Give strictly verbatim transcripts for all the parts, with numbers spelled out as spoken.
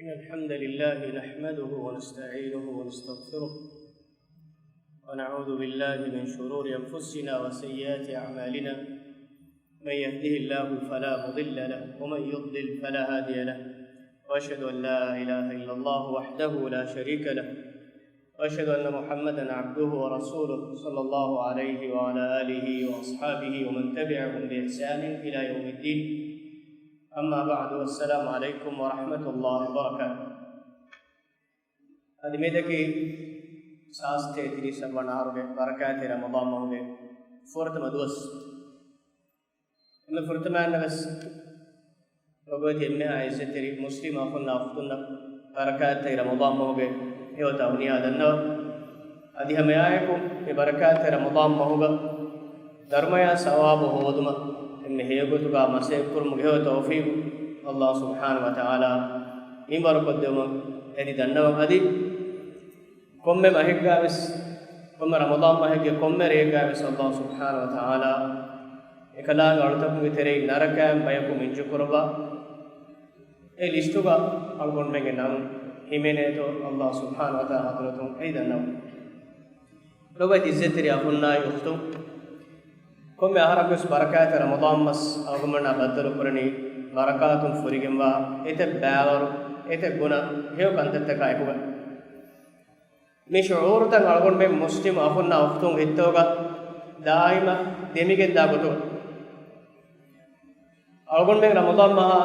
إن الحمد لله نحمده ونستعينه ونستغفره، ونعوذ بالله من شرور أنفسنا وسيئات أعمالنا. من يهده الله فلا مضل له، ومن يضلل فلا هادي له. وأشهد أن لا إله إلا الله وحده لا شريك له، وأشهد أن محمدا عبده ورسوله، صلى الله عليه وعلى آله وأصحابه ومن تبعهم بإحسان إلى يوم الدين. أما بعد، السلام عليكم ورحمة الله وبركاته. އަދި މިއަދަކީ ސާސް ތޭތިރީސް ވަނަ އަހަރުގެ ބަރަކާތް ރަމަޟާން މަހުގެ ފުރަތަމަ ދުވަސް. އެންމެ ފުރަތަމައިންނަށް ވެސް ލޮބުވެތި އެންމެހާ އިއްޒަތްތެރި މުސްލިމް އަޚުންނާ އުޚްތުންނަށް ބަރަކާތްތެރި ރަމަޟާން މަހުގެ ހެޔޮ ތަހުނިޔާ ދަންނަވަން. އަދި ހަމައެއާއެކު މި ބަރަކާތްތެރި ރަމަޟާން މަހުގަ ދަރުމަޔާ ސަވާބު ހޯދުމަށް އެންމެ ހެޔޮގޮތުގަ މަސައްކަތްކުރުމުގެ ހެޔޮ ތައުފީޤު ﷲ ސުބްޙާނަހޫ ވަތަޢާލާ މިންވަރުކޮށްދެއްވުމަށް އެދި ދަންނަވަން. އަދި ކޮންމެ މަހެއްގަ ވެސް، ކޮންމެ ރަމަޟާން މަހެއްގެ ކޮންމެ ރެއެއްގަ ވެސް ﷲ ސުބްޙާނަހޫ ވަތަޢާލާ އެކަލާނގެ އަޅުތަކުންގެ ތެރެއިން ނަރަކައިން ބަޔަކު މިންޖުކުރައްވާ، އެ ލިސްޓުގަ އަޅުގަނޑުމެންގެ ނަން ހިމެނޭތޯ ﷲ ސުބްޙާނަހޫ ވަތަޢާލާ ޙަޟްރަތުން އެދި ދަންނަވަން. ލޮބުވެތި އިއްޒަތްތެރި އަޚުންނާއި އުޚްތުން، ކޮންމެ އަހަރަކުވެސް ބަރަކާތް ރަމަޟާން މަސް އަޅުގަނޑުމެންނާ ބައްދަލުކުރަނީ ބަރަކާތުން ފުރިގެންވާ އެތައް ބައިވަރު، އެތައް ގުނަ ހެޔޮ ކަންތައްތަކާ އެކުގަ. މި ޝުޢޫރުތައް އަޅުގަނޑުމެން މުސްލިމް އަޚުންނާ އުޚްތުން ހިތުގަ ދާއިމަށް ދެމިގެންދާ ގޮތުގަ، އަޅުގަނޑުމެން ރަމަޟާން މަހާ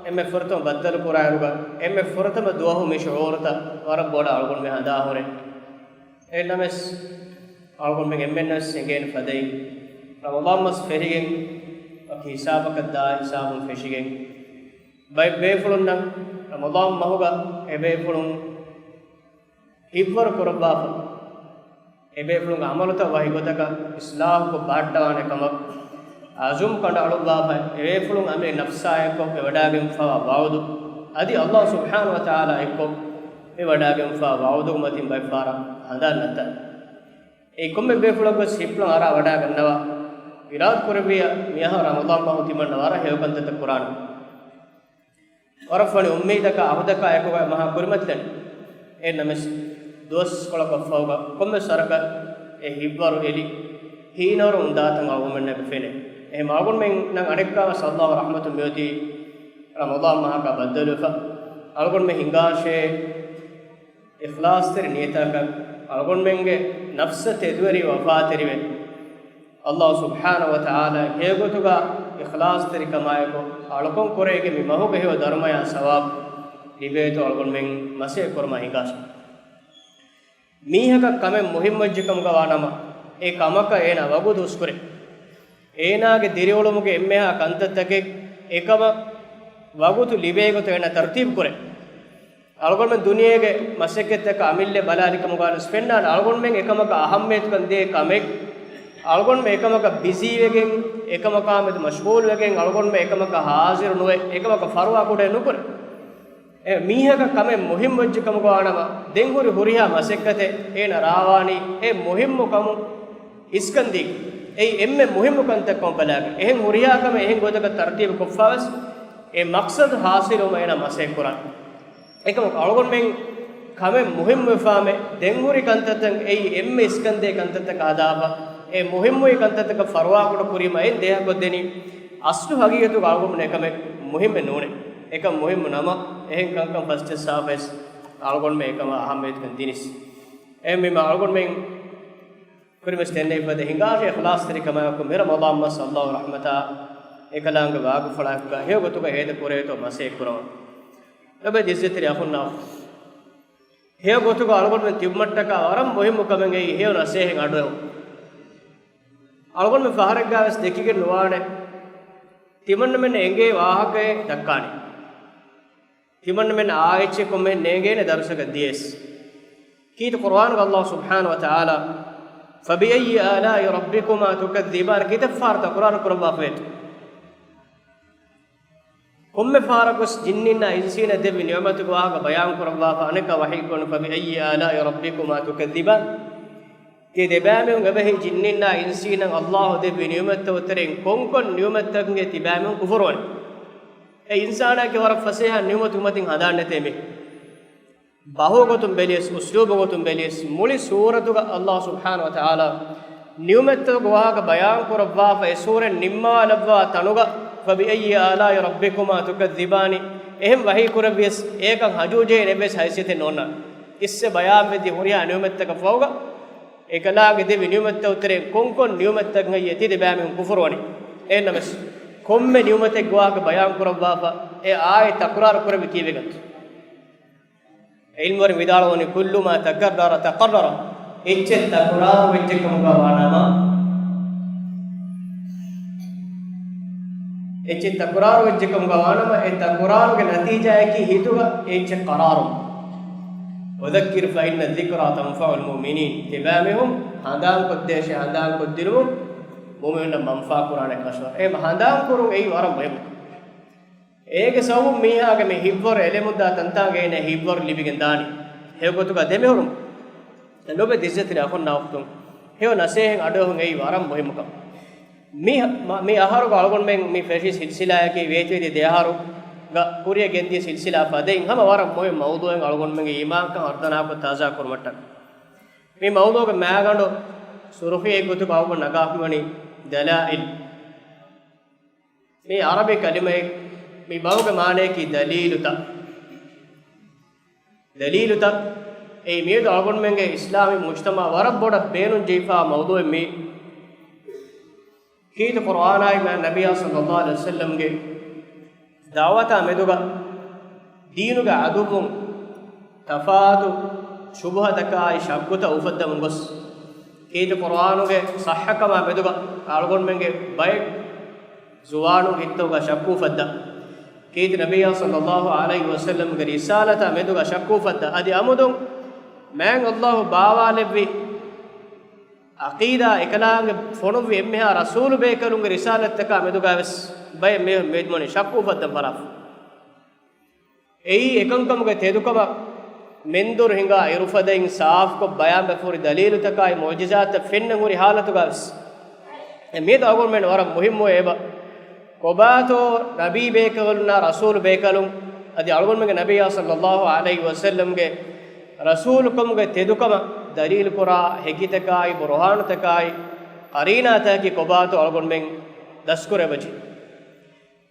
އެންމެ ފުރަތަމަ ބައްދަލު ކުރާއިރުގަ، އެންމެ ފުރަތަމަ ދުވަހު މި ޝުޢޫރުތައް ވަރަށް ބޮޑަށް އަޅުގަނޑުމެން ހަނދާން ހުރޭ. އެހެންނަމަވެސް، އަޅުގަނޑުމެން އެންމެންނަށް ވެސް އެނގޭނެ ފަދައިން، ރަމަޟާން މަސް ފެށިގެން، ވަކި ހިސާބަކަށް ދާ ހިސާބުން ފެށިގެން، ބައެއް ބޭފުޅުންނަށް ރަމަޟާން މަހުގަ އެބޭފުޅުން ހިތްވަރު ކުރައްވާފަ، އެބޭފުޅުންގެ ޢަމަލުތައް ވަކި ގޮތަކަށް އިޞްލާޙުކޮށް ބަހައްޓަވާނެ ކަމަށް ޢަޒުމް ކަނޑައަޅުއްވާފަ، އެބޭފުޅުން އަމިއްލަ ނަފްސާ އެއްކޮށް އެ ވަޑާގެންފަވާ ވަޢުދު، އަދި ﷲ ސުބްޙާނަހޫ ވަތަޢާލާ އެއްކޮށް އެ ވަޑާގެންފަވާ ވަޢުދުގެ މަތިން ބައެއް ފަހަރަށް ހަނދާން ނައްތާ. އެއީ ކޮންމެ ބޭފުޅަކުވެސް ހިތްޕުޅަށް އަރާ ވަޑާގަންނަވާ، އިރާދަ ކުރެއްވިއްޔާ މިއަހަރު ރަމަޟާން މަހު ތިމަންނަ ވަރަށް ހެޔޮ ކަންތައްތައް ކުރާނަން. ވަރަށް ފަނި އުއްމީދަކާ އަހުދަކާ އެކުގައި މަހާ ކުރިމަތިލަން. އެހެންނަމަވެސް، ދުވަސްކޮޅަކަށްފަހުގަ ކޮންމެ ސަރަކަށް އެ ހިތްވަރު އެލި، ހީނަރު އުނދާތަން އަޅުގަނޑުމެންނަށް ފެނޭ. އެހެން އަޅުގަނޑުމެންނަށް އަނެއްކާވެސް ﷲ ރަޙްމަތު މިއޮތީ ރަމަޟާން މަހަކާ ބައްދަލުވެފަ. އަޅުގަނޑުމެން ހިނގާށޭ، އިޚްލާޞްތެރި ނިޔަތަކަށް އަޅުގަނޑުމެންގެ ނަފްސަށް ތެދުވެރި ވަފާތެރިވެ، ﷲ ސުބްޙާނަހޫ ވަތަޢާލާ ހެޔޮގޮތުގަ އިޚްލާޞްތެރިކަމާއެކު އަޅުކަން ކުރެވިގެން މި މަހުގެ ހެޔޮ ދަރުމަޔާ ސަވާބު ލިބޭތޯ އަޅުގަނޑުމެން މަސައްކަތް ކުރުމަށް ހިނގާށޭ. މީހަކަށް ކަމެއް މުހިންމުވެއްޖެ ކަމުގަ ވާ ނަމަ، އެ ކަމަކަށް އޭނާ ވަގުތު ހުސްކުރޭ. އޭނާގެ ދިރިއުޅުމުގެ އެންމެހާ ކަންތައްތަކެއް އެކަމަށް ވަގުތު ލިބޭ ގޮތަށް އޭނާ ތަރުތީބު ކުރޭ. އަޅުގަނޑުމެން ދުނިޔޭގެ މަސައްކަތްތަކަށް އަމިއްލަ ބަލާލިކަމުގަ ވެސް ފެންނާނެ، އަޅުގަނޑުމެން އެކަމަކަށް އަހައްމިޔަތުކަން ދޭ ކަމެއް، އަޅުގަނޑުމެން އެކަމަކަށް ބިޒީވެގެން، އެކަމަކާމެދު މަޝްޣޫލުވެގެން، އަޅުގަނޑުމެން އެކަމަކަށް ހާޒިރު ނުވެ، އެކަމަކަށް ފަރުވާ ކުޑައެއް ނުކުރޭ. އެ މީހަކަށް ކަމެއް މުހިންމުވެއްޖެ ކަމުގަ ވާނަމަ، ދެން ހުރި ހުރިހާ މަސައްކަތެއް އޭނަ ރާވާނީ އެ މުހިންމު ކަމު އިސްކަންދީ، އެއީ އެންމެ މުހިންމު ކަންތައް ކަމަށް ބަލާގެން. އެހެން ހުރިހާ ކަމެއް އެހެން ގޮތަކަށް ތަރުތީބު ކޮށްފަވެސް، އެ މަޤްޞަދު ޙާޞިލުވުމަށް އޭނަ މަސައްކަތް ކުރާނެ. އެކަމަކު އަޅުގަނޑުމެން ކަމެއް މުހިންމުވެފާމެ، ދެން ހުރި ކަންތައްތައް އެއީ އެންމެ އިސްކަންދޭ ކަންތައްތަކަށް ހަދާފަ، އެ މުހިންމުވި ކަންތައްތަކަށް ފަރުވާކުޑަ ކުރީމަ އެއިން ދޭހަކޮށްދެނީ. އަސްލު ހަގީގަތުގަ އަޅުގަނޑުމެން އެކަމެއް މުހިންމެއް ނޫނޭ. އެކަން މުހިންމު ނަމަ، އެހެން ކަންކަން ފަސްޖައްސާފަވެސް އަޅުގަނޑުމެން އެކަމަށް އަހައްމިޔަތުކަން ދިނިސް. އެހެންވީމަ އަޅުގަނޑުމެން ކުރިމަސް ދެންނެވިފަދަ ހިނގާށޭ އިޚްލާޞްތެރިކަމާއެކު މި ރަމަޟާން މަސް ﷲ ރަޙްމަތާ އެކަލާނގެ ވާގިފުޅާއެކުގަ ހެޔޮ ގޮތުގަ ހޭދަ ކުރޭތޯ މަސައްކަތް ކުރަމުން. ލޮބުވެތި އިއްޒަތްތެރި އަޚުންނާ އުޚްތުން، ހެޔޮ ގޮތުގަ އަޅުގަނޑުމެން ތިބުމަށްޓަކާ ވަރަށް މުހިއްމު ކަމެއް އެއީ ހެޔޮ ނަސޭހަތް އަޑުއެހުން. އަޅުގަނޑުމެން ފަހަރެއްގަ ވެސް ދެކިގެން ނުވާނެ، ތިމަންނަމެން އެނގޭ ވާހަކައެއް ދައްކާނީ. ތިމަންނަމެން އާ އެއްޗެއް ކޮންމެހެން ނޭނގޭނެ ދަރުސަކަށް ދިޔަސް. ކީރިތި ޤުރުއާނުގަ ﷲ ސުބްޙާނަހޫ ވަތަޢާލާ، فَبِأَيِّ آلَاءِ رَبِّكُمَا تُكَذِّبَانِ ކިތައް ފަހަރު ތަކުރާރު ކުރައްވާފައެއް؟ ކޮންމެ ފަހަރަކުވެސް ޖިންނީންނާ އިންސީންނަށް ދެއްވި ނިޢުމަތުގެ ވާހަކަ ބަޔާން ކުރައްވާފަ އަނެއްކާ ވަޙީ ކުރަން، فَبِأَيِّ آلَاءِ رَبِّكُمَا تُكَذِّبَانِ. ތި ދެބައިމީހުން އެބަހީ ޖިންނީންނާ އިންސީންނަށް ﷲ ދެއްވި ނިޢުމަތްތައް ތެރެއިން ކޮންކޮން ނިޢުމަތްތަކުން ތިބައިމީހުން ކުފުރުވަނީ؟ އެ އިންސާނާއެކޭ ވަރަށް ފަސޭހަ ނިޢުމަތު މަތިން ހަނދާން ނެތޭ މީ. ބަހުގޮތުން ބެލިޔަސް، އުސްލޫބުގޮތުން ބެލިޔަސް، މުޅި ސޫރަތުގަ އައްލާހު ސުބްޙާނަހު ވަތަޢާލާ ނިޢުމަތްތަކުގެ ވާހަކަ ބަޔާން ކުރައްވާފަ، އެ ސޫރަތް ނިންމާލައްވާ ތަނުގަ، فَبِأَيِّ آلَاءِ رَبِّكُمَا تُكَذِّبَانِ، އެހެން ވަޙީ ކުރެއްވިޔަސް، އޭކަށް ހަޖޫ ޖެހޭނެ އެއްވެސް ހައިސިއްޔަތެއް ނޯންނާނެ. އިއްސެ ބަޔާންވެއްޖެ ހުރިހާ ނިޢުމަތްތަކަށް ފަހުގަ، އެކަލާނގެ ދެއްވި ނިޢުމަތްތައް ތެރެއިން ކޮންކޮން ނިޢުމަތްތަކަކަށް ތި ދެބައިމީހުން ކުފުރުވަނީ؟ އެހެންނަމަސް، ކޮންމެ ނިޢުމަތެއްގެ ވާހަކަ ބަޔާން ކުރައްވާފަ، އެ އާޔަތް ތަކުރާރު ކުރެއްވި ކީއްވެގެންތޯ؟ ޢިލްމުވެރިން ވިދާޅުވަނީ، كُلُّ مَا تَكَرَّرَ تَقَرَّرَ، އެއްޗެއް ތަކުރާރު ވެއްޖެ ކަމުގަ ވާނަމަ، އެއްޗެއް ތަކުރާރު ވެއްޖެ ކަމުގަ ވާނަމަ، އެ ތަކުރާރުގެ ނަތީޖާއަކީ ހިތުގަ އެއްޗެއް ޤަރާރު. وَذَكِّرْ فَإِنَّ الذِّكْرَىٰ تَنفَعُ الْمُؤْمِنِينَ، ތިބާމީހުން ހަނދާންކޮށްދޭށޭ، ހަނދާންކޮށްދިނުމުން މުއުމިނުންނަށް މަންފާ ކުރާނެ ކަށަވަރު. އެހެން ހަނދާންކުރުން އެއީ ވަރަށް މުހިއްމު. އޭގެ ސަބަބުން މީހާގެ މި ހިތްވަރު އެޅެމުންދާ ތަންތާނގަ އޭނަ ހިތްވަރު ލިބިގެން ދާނީ. ހެޔޮގޮތުގަ ދެމިހުރުން. ލޮބެ ދިއްޒަތިރި އަޚުންނާ އުޚްތުން، ހެޔޮ ނަސޭހަތް އަޑުއެހުން އެއީ ވަރަށް މުހިއްމު ކަމެއް. މި، މަ، މި އަހަރުގަ އަޅުގަނޑުމެން މި ފެށި ސިލްސިލާއަކީ ވޭތުވެދިޔަ ދެ އަހަރުގަ ކުރިއަށް ގެންދިޔަ ސިލްސިލާ ފަދައިން ހަމަ ވަރަށް މުހިއްމު މައުޟޫޢެއް އަޅުގަނޑުމެންގެ އީމާންކަން ހަރުދަނާކޮށް ތާޒާކުރުމަށްޓަކައި. މި މައުޟޫޢުގެ މައިގަނޑު ސުރުޚީއެއް ގޮތުގަ އަޅުގަނޑު ނަގާފަ މިވަނީ ދަލާއިލް. މީ ޢަރަބި ކަލިމައެއް. މި ބަހުގެ މާނަޔަކީ ދަލީލުތައް. ދަލީލުތައް. އެއީ މިއަދު އަޅުގަނޑުމެންގެ އިސްލާމީ މުޖްތަމަޢަށް ވަރަށް ބޮޑަށް ބޭނުން ޖެހިފާ މައުޟޫޢެއް މީ. ކީރިތި ޤުރްއާނާއި މާތް ނަބިއްޔާ ޞައްލައްލާހު ޢަލައިހި ވަސައްލަމްގެ ދަޢުވަތާ މެދުގަ ދީނުގެ ޢަދުއްވުން ތަފާތު ޝުބުހަތަކާއި ޝައްކުތައް އުފައްދަމުން ގޮސް، ކީރިތި ޤުރްއާނުގެ ޞައްޙަކަމާ މެދުގަ އަޅުގަނޑުމެންގެ ބައެއް ޒުވާނުންގެ ހިތްތަކުގަ ޝައްކު އުފައްދާ، ކީރިތި ނަބިއްޔާ ޞައްލައްލާހު ޢަލައިހި ވަސައްލަމްގެ ރިސާލަތާ މެދުގަ ޝައްކު އުފައްދާ، އަދި އަމުދުން މާތް ﷲ ބާވާލެއްވި ޢަޤީދާ އެކަލާނގެ ފޮނުއްވި އެންމެހާ ރަސޫލު ބޭކަލުންގެ ރިސާލަތްތަކާ މެދުގަވެސް ބައެއް މީހުން މި ދުވަނީ ޝައްކު އުފައްދަން ފަށާފަ. އެއީ އެކަންކަމުގެ ތެދުކަމަށް މެންދުރު ހިނގާ އިރުފަދައިން ސާފުކޮށް ބަޔާންވެފަ ހުރި ދަލީލުތަކާއި މުޢުޖިޒާތްތައް ފެންނަން ހުރި ޙާލަތުގަވެސް، އެ މިއަދު އަޅުގަނޑުމެން ވަރަށް މުހިއްމު އެބަ ކޮބާތޯ ނަބީ ބޭކަލުންނާ ރަސޫލު ބޭކަލުން އަދި އަޅުގަނޑުމެންގެ ނަބިއްޔާ ޞައްލައްލާހު ޢަލައިހި ވަސައްލަމްގެ ރަސޫލުކަމުގެ ތެދުކަމަށް ދަލީލުކުރާ ހެކިތަކާއި ބުރުހާނުތަކާއި ޤަރީނާތަކަކީ ކޮބާތޯ އަޅުގަނޑުމެން ދަސްކުރެވެޖެ.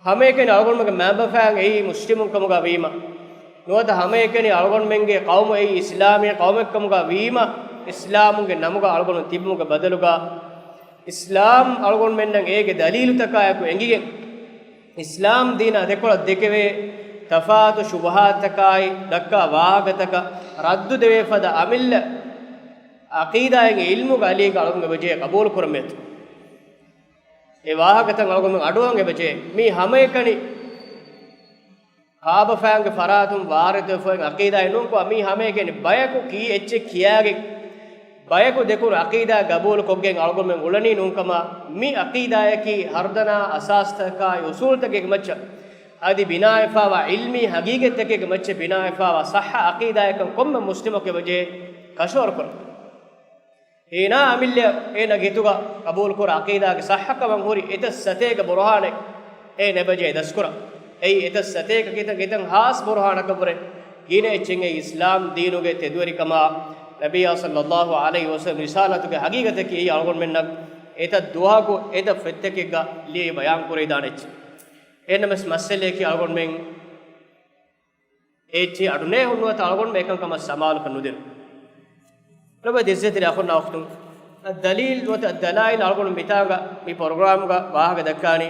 ހަމައެކަނި އަޅުގަނޑުމެންގެ މައިންބަފައިން އެއީ މުސްލިމުން ކަމުގަ ވީމަ، ނުވަތަ ހަމައެކަނި އަޅުގަނޑުމެންގެ ޤައުމު އެއީ އިސްލާމީ ޤައުމެއް ކަމުގަ ވީމަ، އިސްލާމުންގެ ނަމުގަ އަޅުގަނޑު ތިބުމުގެ ބަދަލުގަ، އިސްލާމް އަޅުގަނޑުމެންނަށް އޭގެ ދަލީލުތަކާއެކު އެނގިގެން، އިސްލާމް ދީނާ ދެކޮޅަށް ދެކެވޭ ތަފާތު ޝުބުހާތަކާއި ދައްކާ ވާހަކަތަކަށް ރައްދު ދެވޭ ފަދަ އަމިއްލަ ޢަޤީދާއެއް އިލްމުގެ އަލީގަ އަޅުގަނޑުމެން އެބަޖެހޭ ޤަބޫލު ކުރަން މިއަދު. އެ ވާހަކަތައް އަޅުގަނޑުމެން އަޑުއަހަން އެބަޖެހޭ. މީ ހަމައެކަނި ކާބަފައިންގެ ފަރާތުން ވާރިދުވެފައި އޮތް ޢަޤީދާއެއް ނޫންކަމަށް، މީ ހަމައެކަނި ބަޔަކު ކީ އެއްޗެއް ކިޔާގެން، ބަޔަކު ދެކުނު ޢަޤީދާ ގަބޫލުކޮށްގެން އަޅުގަނޑުމެން އުޅަނީ ނޫންކަމަށް، މި ޢަޤީދާއަކީ ހަރުދަނާ އަސާސްތަކާއި އުޞޫލުތަކެއްގެ މައްޗަށް އަދި ބިނާވެފައިވާ ޢިލްމީ ޙަޤީޤަތްތަކެއްގެ މައްޗަށް ބިނާވެފައިވާ ޞައްޙަ ޢަޤީދާއަކަށް ކޮންމެ މުސްލިމަކު އެބަޖެހޭ ކަށަވަރުކުރަން. އޭނާ އަމިއްލަ އޭނާ ގެތުގަ ޤަބޫލުކުރާ ޢަޤީދާގެ ޞައްޙަކަމަށް ހުރި އެތައް ސަތޭކަ ބުރުހާނެއް އޭނަ އެބަޖެހޭ ދަސްކުރަން. އެއީ އެތައް ސަތޭކަ ކިތައް ކިތައް ޚާއްޞަ ބުރުހާނަކަށްވުރެ ގިނަ އެއްޗެއް އެއީ އިސްލާމް ދީނުގެ ތެދުވެރިކަމާ، ނަބިއްޔާ ޞައްލައްލާހު ޢަލައިހި ވަސައްލަމް ރިސާލަތުގެ ޙަޤީޤަތަކީ އެއީ އަޅުގަނޑުމެންނަށް އެތައް ދުވަހަކު އެތައް ފޮތްތަކެއްގަ ލިޔެ ބަޔާން ކުރެވިދާނެ އެއްޗެއް. އެހެންނަމަވެސް މައްސަލައަކީ އަޅުގަނޑުމެން އެއްޗެއް އަޑުނޭ ހުންނުވަތަ އަޅުގަނޑުމެން އެކަންކަމަށް ސަމާލުކަން ނުދިނުން. ލޮބުވެތި އިއްޒަތްތެރި އަޚުންނާ އުޚްތުން، އައްދަލީލް ނުވަތަ އައްދަލާއިލް އަޅުގަނޑު މިތާނގަ މި ޕްރޮގްރާމްގަ ވާހަކަ ދައްކާނީ،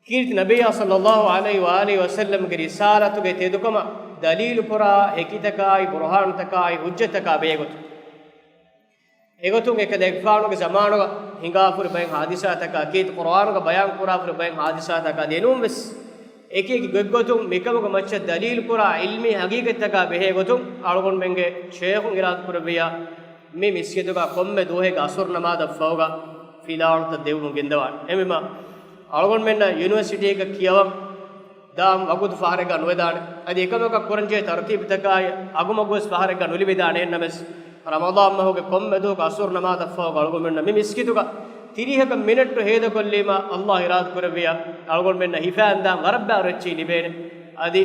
ކީރިތި ނަބިއްޔާ ޞައްލައްލާހު ޢަލައިހި ވައާލިހި ވަސައްލަމްގެ ރިސާލަތުގެ ތެދުކަމަށް ދަލީލުކުރާ ހެކިތަކާއި ބުރުހާނުތަކާއި ޙުއްޖަތްތަކާ ބެހޭގޮތުން. އެގޮތުން އެކަލޭގެފާނުގެ ޒަމާނުގަ ހިނގާފުރި ބައެއް ޙާދިސާތަކާ، ކީރިތި ޤުރުއާނުގަ ބަޔާންކުރާފުރި ބައެއް ޙާދިސާތަކާ ދެނޫންވެސް، އެކި އެކި ގޮތްގޮތުން މިކަމުގެ މައްޗަށް ދަލީލުކުރާ ޢިލްމީ ޙަޤީޤަތްތަކާ ބެހޭގޮތުން އަޅުގަނޑުމެންގެ ޝޭޚުން އިރާދަކުރެއްވިއްޔާ، މި މިސްކިތުގަ ކޮންމެ ދުވަހެއްގެ ޢަޞުރު ނަމާދަށްފަހުގަ ފިލާވަޅުތައް ދެއްވުމުން ގެންދަވާނެ. އެހެންވީމާ، އަޅުގަނޑުމެންނަށް ޔުނިވަރސިޓީގަ ކިޔަވަން ދާން ވަގުތު ފަހަރެއްގަ ނުވެދާނެ. އަދި އެކަމަކަށް ކުރަންޖެހޭ ތަރުތީބުތަކާއި އަގުމަގުވެސް ފަހަރެއްގަ ނުލިބިދާނެ. އެހެންނަމަވެސް، ރަމަޟާން މަހުގެ ކޮންމެ ދުވަހަކު ޢަޞުރު ނަމާދަށްފަހުގަ އަޅުގަނޑުމެންނަށް މި މިސްކިތުގަ ތިރީހަކަށް މިނެޓު ހޭދަކޮށްލީމަ، ﷲ އިރާދަކުރެއްވިއްޔާ، އަޅުގަނޑުމެންނަށް ހިފައިންދާން ވަރަށް ބާރު އެއްޗެއް ލިބޭނެ. އަދި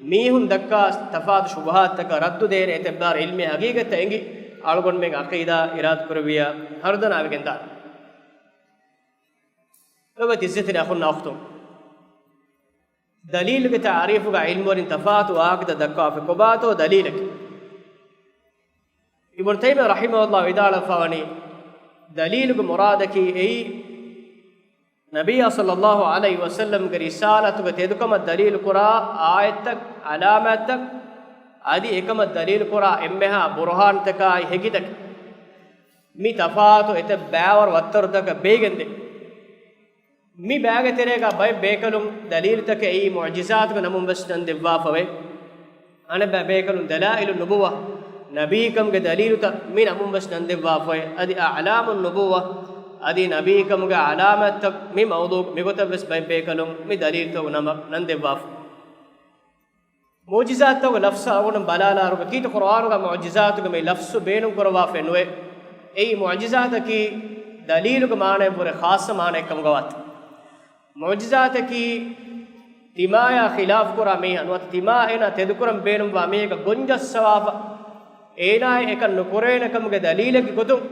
މީހުން ދައްކާ ތަފާތު ޝުބުހާތްތަކަށް ރައްދު ދޭނެ އެތައްބާރަ ޢިލްމީ ހަގީގަތްތައް އެނގި، އަޅުގަނޑުމެން ޢަޤީދާ އިރާދަކުރެއްވިޔާ ހަރުދަނާވެގެންދާނެ. ލޮބުވެތި ޢިއްޒަތްތެރި އަޚުންނާ އުޚްތުން، ދަލީލުގެ ތަޢުރީފުގަ ޢިލްމުވެރިން ތަފާތު ވާހަކަތައް ދައްކާފަ. ކޮބާތޯ ދަލީލަކީ؟ އިބްނު ތައިމިއްޔާ ރަޙިމަހުﷲ ވިދާޅުވެފަވަނީ، ދަލީލުގެ މުރާދަކީ އެއީ، ނަބިއްޔާ ޞައްލައްލާހު ޢަލައިހި ވަސައްލަމްގެ ރިސާލަތުގެ ތެދުކަމަށް ދަލީލުކުރާ އާޔަތްތައް، ޢަލާމާތްތައް، އަދި އެކަމަށް ދަލީލުކުރާ އެންމެހާ ބުރުހާންތަކާއި ހެކިތަކެއް. މި ތަފާތު އެތައް ބައިވަރު ވައްތަރުތަކަށް ބެހިގެންދޭ. މި ބައިގެ ތެރޭގަ ބައެއް ބޭކަލުން ދަލީލުތަކެއް އެއީ މުޢުޖިޒާތުގެ ނަމުން ވެސް ނަން ދެއްވާފަވޭ. އަނެއް ބައި ބޭކަލުން ދަލާއިލު ނުބުއްވާ، ނަބީކަމުގެ ދަލީލުތައް މި ނަމުން ވެސް ނަން ދެއްވާފަވޭ. އަދި އަޢްލާމުން ނުބުއްވާ، އަދި ނަބީކަމުގެ ޢަލާމާތްތައް މި މައުޟޫޢު މިގޮތަށް ވެސް ބައެއް ބޭކަލުން މި ދަލީލުތަކުގެ ނަމަށް ނަން ދެއްވާފަ. މުޢުޖިޒާތުގެ ލަފްޒު އަޅުގަނޑު ބަލާލާރުގަ ކީރިތި ޤުރުއާނުގަ މުޢުޖިޒާތުގެ މި ލަފްޒު ބޭނުން ކުރައްވާފައެއް ނުވޭ. އެއީ މުޢުޖިޒާތަކީ ދަލީލުގެ މާނައަށްވުރެ ޚާއްޞަ މާނައެއްކަމުގަ ވާތީ. މުޢުޖިޒާތަކީ ތިމާޔާ ޚިލާފު ކުރާ މީހާ ނުވަތަ ތިމާ އޭނާ ތެދުކުރަން ބޭނުންވާ މީހަކަށް ގޮންޖައްސަވާފަ، އޭނާއަށް އެކަން ނުކުރޭނެ ކަމުގެ ދަލީލެއްގެ ގޮތުން،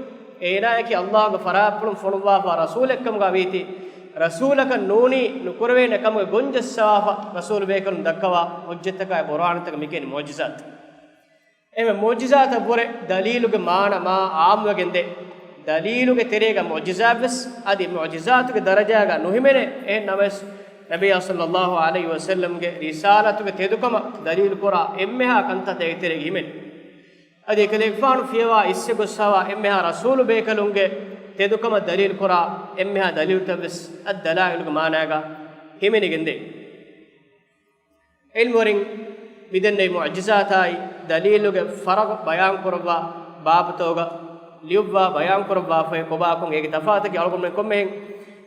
އޭނާއަކީ ﷲގެ ފަރާތްޕުޅުން ފޮނުއްވާފާ ރަސޫލެއްކަމުގަ ވީތީ، ރަސޫލަކަށް ނޫނީ ނުކުރެވޭނެ ކަމުގެ ގޮންޖައްސަވާފަ، ރަސޫލު ބޭކަލުން ދައްކަވާ ޙުއްޖަތްތަކާއި ބުރުހާންތަކަށް މިކިޔަނީ މުޢުޖިޒާތު. އެހެންވެ، މުޢުޖިޒާތަށްވުރެ ދަލީލުގެ މާނަ މާ ޢާއްމުވެގެންދޭ. ދަލީލުގެ ތެރޭގަ މުޢުޖިޒާތްވެސް، އަދި މުޢުޖިޒާތުގެ ދަރަޖާގަ ނުހިމެނޭ. އެހެން ނަމަވެސް، ނަބިއްޔާ ޞައްލައްލާހު ޢަލައިހި ވަސައްލަމްގެ ރިސާލަތުގެ ތެދުކަމަށް ދަލީލުކުރާ އެންމެހާ ކަންތައްތައް އޭގެ ތެރޭގަ ހިމެނޭ. އަދި އެކަލޭގެފާނު ފިޔަވާ އިސްވެ ގޮސްފަވާ އެންމެހާ ރަސޫލު ބޭކަލުންގެ ތެދުކަމަށް ދަލީލުކުރާ އެންމެހާ ދަލީލުތައްވެސް އައްދަލާއިލުގެ މާނާގަ ހިމެނިގެންދޭ. ޢިލްމުވެރިން މިދެންނެވި މުޢުޖިޒާތާއި ދަލީލުގެ ފަރަގު ބަޔާންކުރައްވާ ބާބުތަކުގަ ލިޔުއްވާ ބަޔާންކުރައްވާފައި ކޮބާކޮން އޭގެ ތަފާތަކީ އަޅުގަނޑުމެން ކޮންމެހެން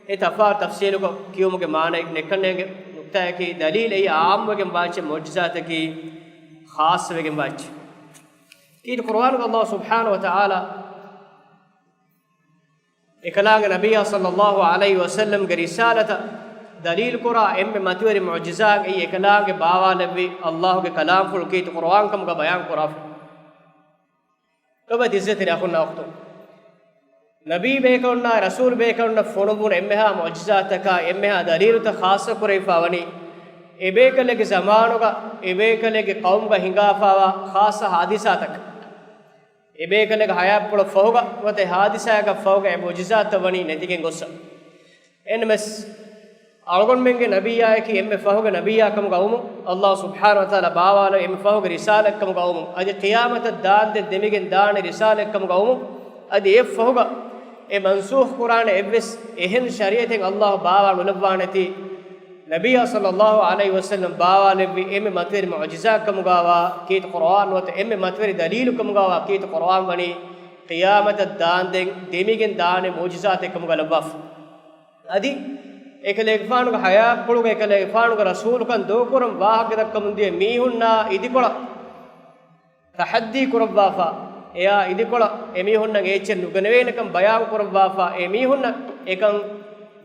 އެ ތަފާތު ތަފްސީލުކޮށް ކިޔުމުގެ މާނައެއް ނެއްކަންނޭނގެ ނުކްތާއަކީ ދަލީލް އެއީ ޢާއްމުވެގެން ވާ އެއްޗެއް، މުޢުޖިޒާތަކީ ޚާއްޞަވެގެން ވާ އެއްޗެއް. ކީރިތި ޤުރުއާނުގަ ﷲ ސުބްޙާނަހު ވަތަޢާލާ އެކަލާނގެ ނަބިއްޔާ ޞައްލައްލާހު ޢަލައިހި ވަސައްލަމްގެ ރިސާލަތަށް ދަލީލުކުރާ އެންމެ މަތިވެރި މުޢުޖިޒާތް އެއީ އެކަލާނގެ ބާވާލެއްވި ﷲގެ ކަލާމްފުޅު ކީރިތި ޤުރުއާން ކަމުގަ ބަޔާން ކުރާފަ. ލޮބުވެތި ޢިއްޒަތްތެރި އަޚުންނާ އުޚްތުން، ނަބީ ބޭކަލުންނާ ރަސޫލު ބޭކަލުންނަށް ފޮނުއްވުނު އެންމެހާ މުޢުޖިޒާތަކާ އެންމެހާ ދަލީލުތައް ޚާއްޞަ ކުރެވިފާ ވަނީ، އެބޭކަލެއްގެ ޒަމާނުގަ އެބޭކަލެއްގެ ޤައުމުގަ ހިނގާފާވާ ޚާއްޞަ ޙާދިސާތަކަށް. އެބޭކަލެއްގެ ޙަޔާތްޕުޅަށް ފަހުގަ ނުވަތަ ޙާދިސާއަކަށް ފަހުގަ އެ މުޢުޖިޒާތައް ވަނީ ނެތިގެން ގޮއްސަ. އެންމެސް އަޅުގަނޑުމެންގެ ނަބިއްޔާއަކީ އެންމެ ފަހުގެ ނަބިއްޔާ ކަމުގަ އައުމު، ﷲ ސުބްޙާނަހު ވަތަޢާލާ ބާވާލެއްވި އެންމެ ފަހުގެ ރިސާލަތް ކަމުގަ އައުމު، އަދި ޤިޔާމަތަށް ދާންދެން ދެމިގެން ދާނެ ރިސާލަތް ކަމުގަ އައުމު، އަދި އެ ފަހުގަ އެ މަންސޫޚް ކުރާނެ އެއްވެސް އެހެން ޝަރީޢަތެއް ﷲ ބާވާ ނުލައްވާނެތީ، ނަބިއްޔާ ޞައްލައްލާހު ޢަލައިހި ވަސައްލަމް ބާވާލެއްވި އެންމެ މަތިވެރި މުޢުޖިޒާތް ކަމުގަވާ ކީރިތި ޤުރުއާން ނުވަތަ އެންމެ މަތިވެރި ދަލީލު ކަމުގަވާ ކީރިތި ޤުރުއާން ވަނީ ޤިޔާމަތަށް ދާންދެން ދެމިގެން ދާނެ މުޢުޖިޒާތެއް ކަމުގަ ލައްވާފަ. އަދި އެކަލޭގެފާނުގެ ޙަޔާތްޕުޅުގަ އެކަލޭގެފާނުގެ ރަސޫލުކަން ދޫކުރަން ވާހަކަދައްކަމުންދިޔަ މީހުންނާ އިދިކޮޅަށް ތަޙައްދީ ކުރައްވާފަ، އެއާ އިދިކޮޅަށް އެމީހުންނަށް އެއްޗެއް ނުގެނެވޭނެކަން ބަޔާން ކުރައްވާފަ، އެމީހުންނަށް އެކަން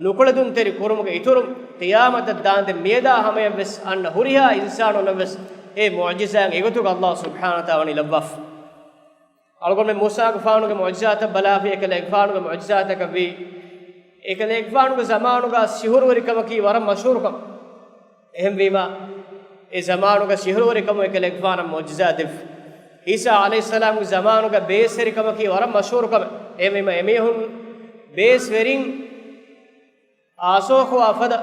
ނުކުޅެދުންތެރި ކުރުމުގެ އިތުރުން، ޤިޔާމަތަށް ދާންދެން މިއަދާ ހަމަޔަށްވެސް އަންނަ ހުރިހާ އިންސާނުންނަށްވެސް އެ މުޢުޖިޒާތް އެގޮތުގަ ﷲ ސުބްޙާނަހު ވަތަޢާލާ ވަނީ ލައްވާފަ. އަޅުގަނޑުމެން މޫސާގެފާނުގެ މުޢުޖިޒާތަށް ބަލާފަ، އެކަލޭގެފާނުގެ މުޢުޖިޒާތަކަށްވީ، އެކަލޭގެފާނުގެ ޒަމާނުގަ ސިހުރުވެރިކަމަކީ ވަރަށް މަޝްހޫރު ކަމެއް. އެހެންވީމާ، އެ ޒަމާނުގަ ސިހުރުވެރިކަމުން އެކަލޭގެފާނަށް މުޢުޖިޒާ ދެއްވި. ޢީސާ ޢަލައިހިއްސަލާމްގެ ޒަމާނުގަ ބޭސްވެރިކަމަކީ ވަރަށް މަޝްހޫރު ކަމެއް. އެހެންވީމާ، އެމީހުން ބޭސްވެރިން އާސޯހުވާ ފަދަ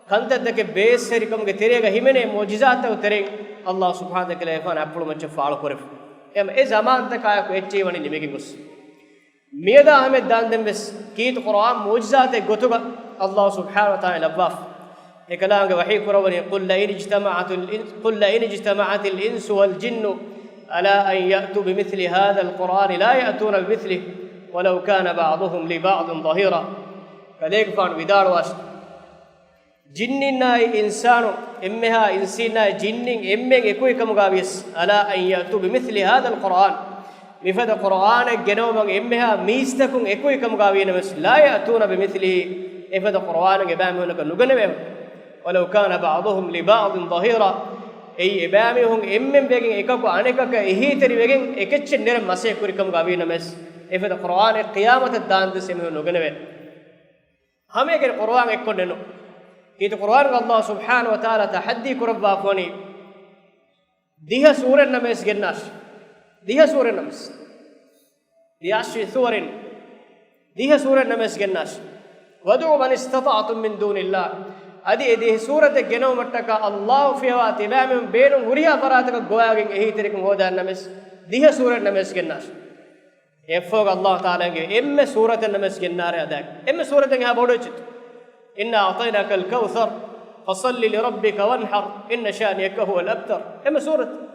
ކަންތައްތަކެއް ބޭސްވެރިކަމުގެ ތެރޭގަ ހިމެނޭ މުޢުޖިޒާތްތަކުގެ ތެރެއިން ﷲ ސުބްޙާނަހު ވަތަޢާލާ އެކަލޭގެފާނު އަތްޕުޅު މައްޗަށް ފާޅުކުރެފަ. އެހެން އެ ޒަމާންތަކާއެކު އެއްޗެހި ވަނީ ނިމިގެން ގޮސް. މިއަދާ ހަމަޔަށް ދާންދެން ވެސް ކީރިތި ޤުރުއާން މުޢުޖިޒާތެއް ގޮތުގަ ﷲ ސުބްޙާނަހު ވަތަޢާލާ ލައްވާފަ. އެކަލާނގެ ވަޙީ ކުރައްވަނީ، قل لئن اجتمعت الإنس، قل لئن اجتمعت الإنس والجن على أن يأتوا بمثل هذا القرآن لا يأتون بمثله ولو كان بعضهم لبعض ظهيرا. ކަލޭގެފާނު ވިދާޅުވާށި، ޖިންނިންނާއި އިންސާނުން، އެންމެހާ އިންސީންނާއި ޖިންނިން އެންމެން އެކުއިކަމުގަ ވިޔަސް، على أن يأتوا بمثل هذا القرآن، މިފަދަ ޤުރުއާނެއް ގެނައުމަށް އެންމެހާ މީސްތަކުން އެކުއިކަމުގަ ވީނަމަވެސް، لا يأتون بمثله، އެފަދަ ޤުރުއާނެއް އެބައިމީހުންނަކަށް ނުގެނެވޭ، ولو كان بعضهم لبعض ظهيرا، އެއީ އެބައިމީހުން އެންމެން ވެގެން އެކަކު އަނެކަކަށް އެހީތެރިވެގެން އެކެއްޗެއް ނެރެން މަސައްކަތް ކުރިކަމުގަ ވީނަމަވެސް، އެފަދަ ޤުރުއާނެއް ޤިޔާމަތަށް ދާން ދެސް އެމީހުން ނުގެނެވޭނެ. ހަމައެކަނި ޤުރުއާން އެއްކޮށް ނެނު. ކީރިތި ޤުރުއާންގަ ﷲ ސުބްޙާނަހޫ ވަތަޢާލާ ތަޙައްދީ ކުރައްވާފަ ވަނީ ދިހަ ސޫރަތް ނަމަވެސް ގެންނާށި. ދިހަ ސޫރަތް ނަމަވެސް. ބިޢަޝްރި ސުވަރިން، ދިހަ ސޫރަތް ނަމަވެސް ގެންނާށި. وَادْعُوا مَنِ اسْتَطَعْتُمْ مِنْ دُونِ اللَّهِ، އަދި އެ ދިހަ ސޫރަތެއް ގެނައުމަށްޓަކާ ﷲ ފިޔަވާ ތިބާމީހުން ބޭނުން ހުރިހާ ފަރާތަކަށް ގޮވާގެން އެހީތެރިކަން ހޯދާނަމަވެސް، ދިހަ ސޫރަތް ނަމަވެސް ގެންނާށި. އެއަށްފަހުގަ ﷲ ތަޢާލާގެ އެންމެ ސޫރަތެއް ނަމަވެސް ގެންނާރޭ އަދާ. އެންމެ ސޫރަތެއް އެހާ ބޮޑުވެއްޖެތަ؟ إِنَّا أَعْطَيْنَاكَ الْكَوْثَرَ فَصَلِّ لِرَبِّكَ وَانْحَرْ إِنَّ شَانِئَكَ هُوَ الْأَبْتَرُ. އެންމެ ސޫރަތެއް.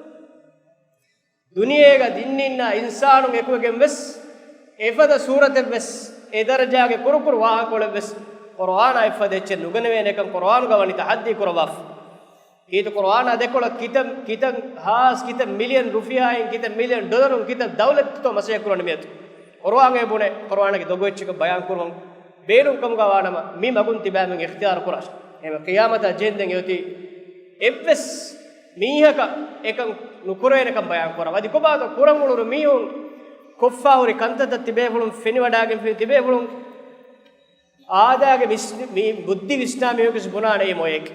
ދުނިޔޭގަ އިންނަ އިންސާނުން އެކުވެގެން ވެސް އެފަދަ ސޫރަތެއް ވެސް، އެ ދަރަޖާގެ ކުރުކުރު ވާހަކަކޮޅެއް ވެސް ޤުރުއާނާ އެއްފަދަ އެއްޗެއް ނުގެނެވޭނެކަން ޤުރުއާނުގަ ވަނީ ތަޙައްދީ ކުރައްވާފަ. ކީރިތި ޤުރުއާނާ ދެކޮޅަށް ކިތައް، ކިތައް ހާސް، ކިތައް މިލިއަން ރުފިޔާއިން، ކިތައް މިލިއަން ޑޮލަރުން، ކިތައް ދައުލަތުތޯ މަސައްކަތް ކުރަނީ މިއަދު. ޤުރުއާން އެ ބުނޭ، ޤުރުއާނާގެ ދޮގު އެއްޗަކަށް ބަޔާން ކުރުމަށް ބޭނުން ކަމުގަ ވާނަމަ، މި މަގުން ތިބާމެން އިޚްތިޔާރު ކުރާށި. އެހެންވެ ޤިޔާމަތާ ޖެހެންދެން އެއޮތީ އެއްވެސް މީހަކަށް އެކަން ނުކުރޭނެކަން ބަޔާން ކުރަން. އަދި ކޮބާތޯ ކުރަން އުޅުނު މީހުން ކޮށްފާ ހުރި ކަންތައްތައް ތިބޭފުޅުން ފެނިވަޑާގެން ތިބޭފުޅުން އާދައިގެ މިސް-، މި ބުއްދި ވިސްނާ މީހަކުވެސް ބުނާނެ އެއީ މޮޔައެކޭ.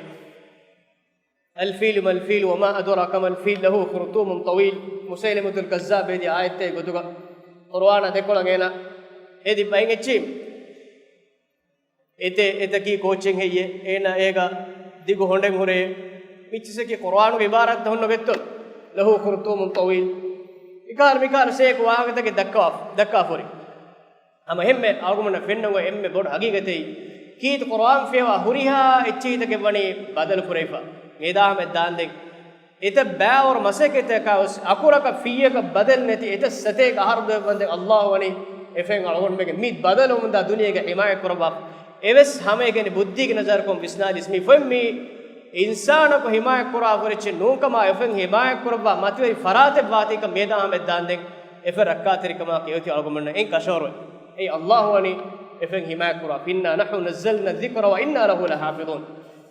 الفيل ما الفيل وما أدراك ما الفيل له خرطوم طويل. މުސައިލިމަތުލް ކައްޒާބު ހެދި އާޔަތްތައް ގޮތުގަ ޤުރުއާނާ ދެކޮޅަށް އޭނާ ހެދި ބައެއް އެއްޗި. އެތެ-، އެތަކީ ކޯއްޗެއް ހެއްޔޭ؟ އޭނާ އޭގަ ދިގު ހޮނޑެއް ހުރޭ. މިއްޗިސަކީ ޤުރުއާނުގެ ޢިބާރާތްތައް ހުންނަ ގޮތްތޯ؟ ލަހޫ ޚުރުޠޫމުން ޠަވީލް. އެކަހަރު މިކަހަރު ޝޭޚް ވާހަކަތަކެއް ދައްކާ-، ދައްކާފަ ހުރި. ހަމަ އެހެންމެ އަޅުގަނޑުމެންނަށް ފެންނަން އޮތް އެންމެ ބޮޑު ހަގީގަތެއް، ކީރިތި ޤުރުއާން ފިޔަވާ ހުރިހާ އެއްޗެހިތަކެއް ވަނީ ބަދަލު ކުރެވިފަ. މިއަދާ ހަމަ ދާންދެން އެތައް ބައިވަރު މަސައްކަތްތަކާ ވެސް އަކުރަކަށް ފިއްޔަކަށް ބަދަލު ނެތި އެތައް ސަތޭކަ އަހަރު ދުވެއްވަންދެން ﷲ ވަނީ އެފައިން އަޅުގަނޑުމެންގެ މި ބަދަލުވުމުންދާ ދުނިޔޭގަ ޙިމާޔަތް ކުރައްވާފަ. އެވެސް ހަމައެކަނި ބުއްދީގެ ނަޒަރަކުން ވިސްނާލިސް މި ފޮތް މީ އިންސާނަކު ޙިމާޔަތް ކުރާ ހުރެއްޗެއް ނޫންކަމާ އެފައިން ޙިމާޔަތް ކުރައްވާ މަތިވެރި ފަރާތެއް ވާތީކަން މިއަދާ ހަމަ ދާންދެން އެފަ ރައްކާތެރިކަމާ ކެޔޮތި އަޅުގަނޑުމެންނަށް އެން ކަށަވަރު. އެއީ ﷲ ވަނީ އެފައިން ޙިމާޔަތް ކުރާ. إِنَّا نَحْنُ نَزَّلْنَا الذِّكْرَ وَإِنَّا لَهُ لَحَافِظُونَ.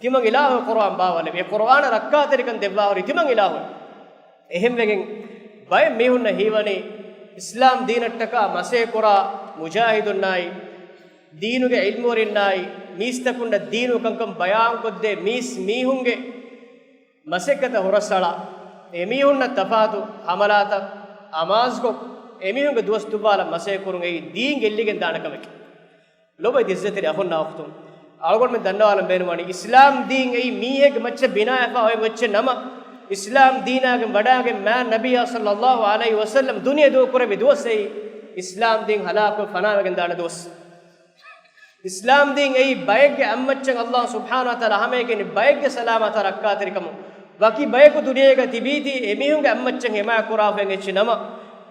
ތިމަން އިލާހު ޤުރުއާން ބާވާލެއްވި. އެ ޤުރުއާނަށް ރައްކާތެރިކަން ދެއްވާ ހުރި ތިމަން އިލާހު. އެހެންވެގެން ބައެއް މީހުންނަށް ހީވަނީ އިސްލާމް ދީނަށްޓަކާ މަސޭ ކުރާ މުޖާހިދުންނާއި، ދީނުގެ ޢިލްމުވެރިންނާއި، މީސްތަކުންނަށް ދީނު ކަންކަން ބަޔާންކޮށްދޭ މީސް މީހުންގެ މަސައްކަތަށް ހުރަސްއަޅާ، އެމީހުންނަށް ތަފާތު ހަމަލާތައް އަމާޒުކޮށް، އެމީހުންގެ ދުވަސް ދުއްވާލަން މަސޭ ކުރުން އެއީ ދީން ގެއްލިގެން ދާނެ ކަމެކޭ. ލޮބުވެތި ޢިއްޒަތްތެރި އަޚުންނާ އުޚްތުން، އަޅުގަނޑުމެން ދަންނަވާލަން ބޭނުންވަނީ، އިސްލާމް ދީން އެއީ މީހެއްގެ މައްޗަށް ބިނާވެފަ އޮތް އެއްޗެއް ނަމަ، އިސްލާމް ދީނާގެން ވަޑާގެން މާތް ނަބިއްޔާ ޞައްލައްލާހު ޢަލައިހި ވަސައްލަމް ދުނިޔެ ދޫކުރެއްވި ދުވަސް އެއީ، އިސްލާމް ދީން ހަލާކުވެ ފަނާވެގެން ދާނެ ދުވަސް. އިސްލާމް ދީން އެއީ ބައެއްގެ އަތްމައްޗަށް ﷲ ސުބްޙާނަހޫ ވަތަޢާލާ ހަމައެކަނި ބައެއްގެ ސަލާމަތާ ރައްކާތެރިކަމުން، ވަކި ބަޔަކު ދުނިޔޭގަ ތިބީތީ އެމީހުންގެ އަތްމައްޗަށް ޙިމާޔަތް ކުރާފައި އެއްޗެއް ނަމަ،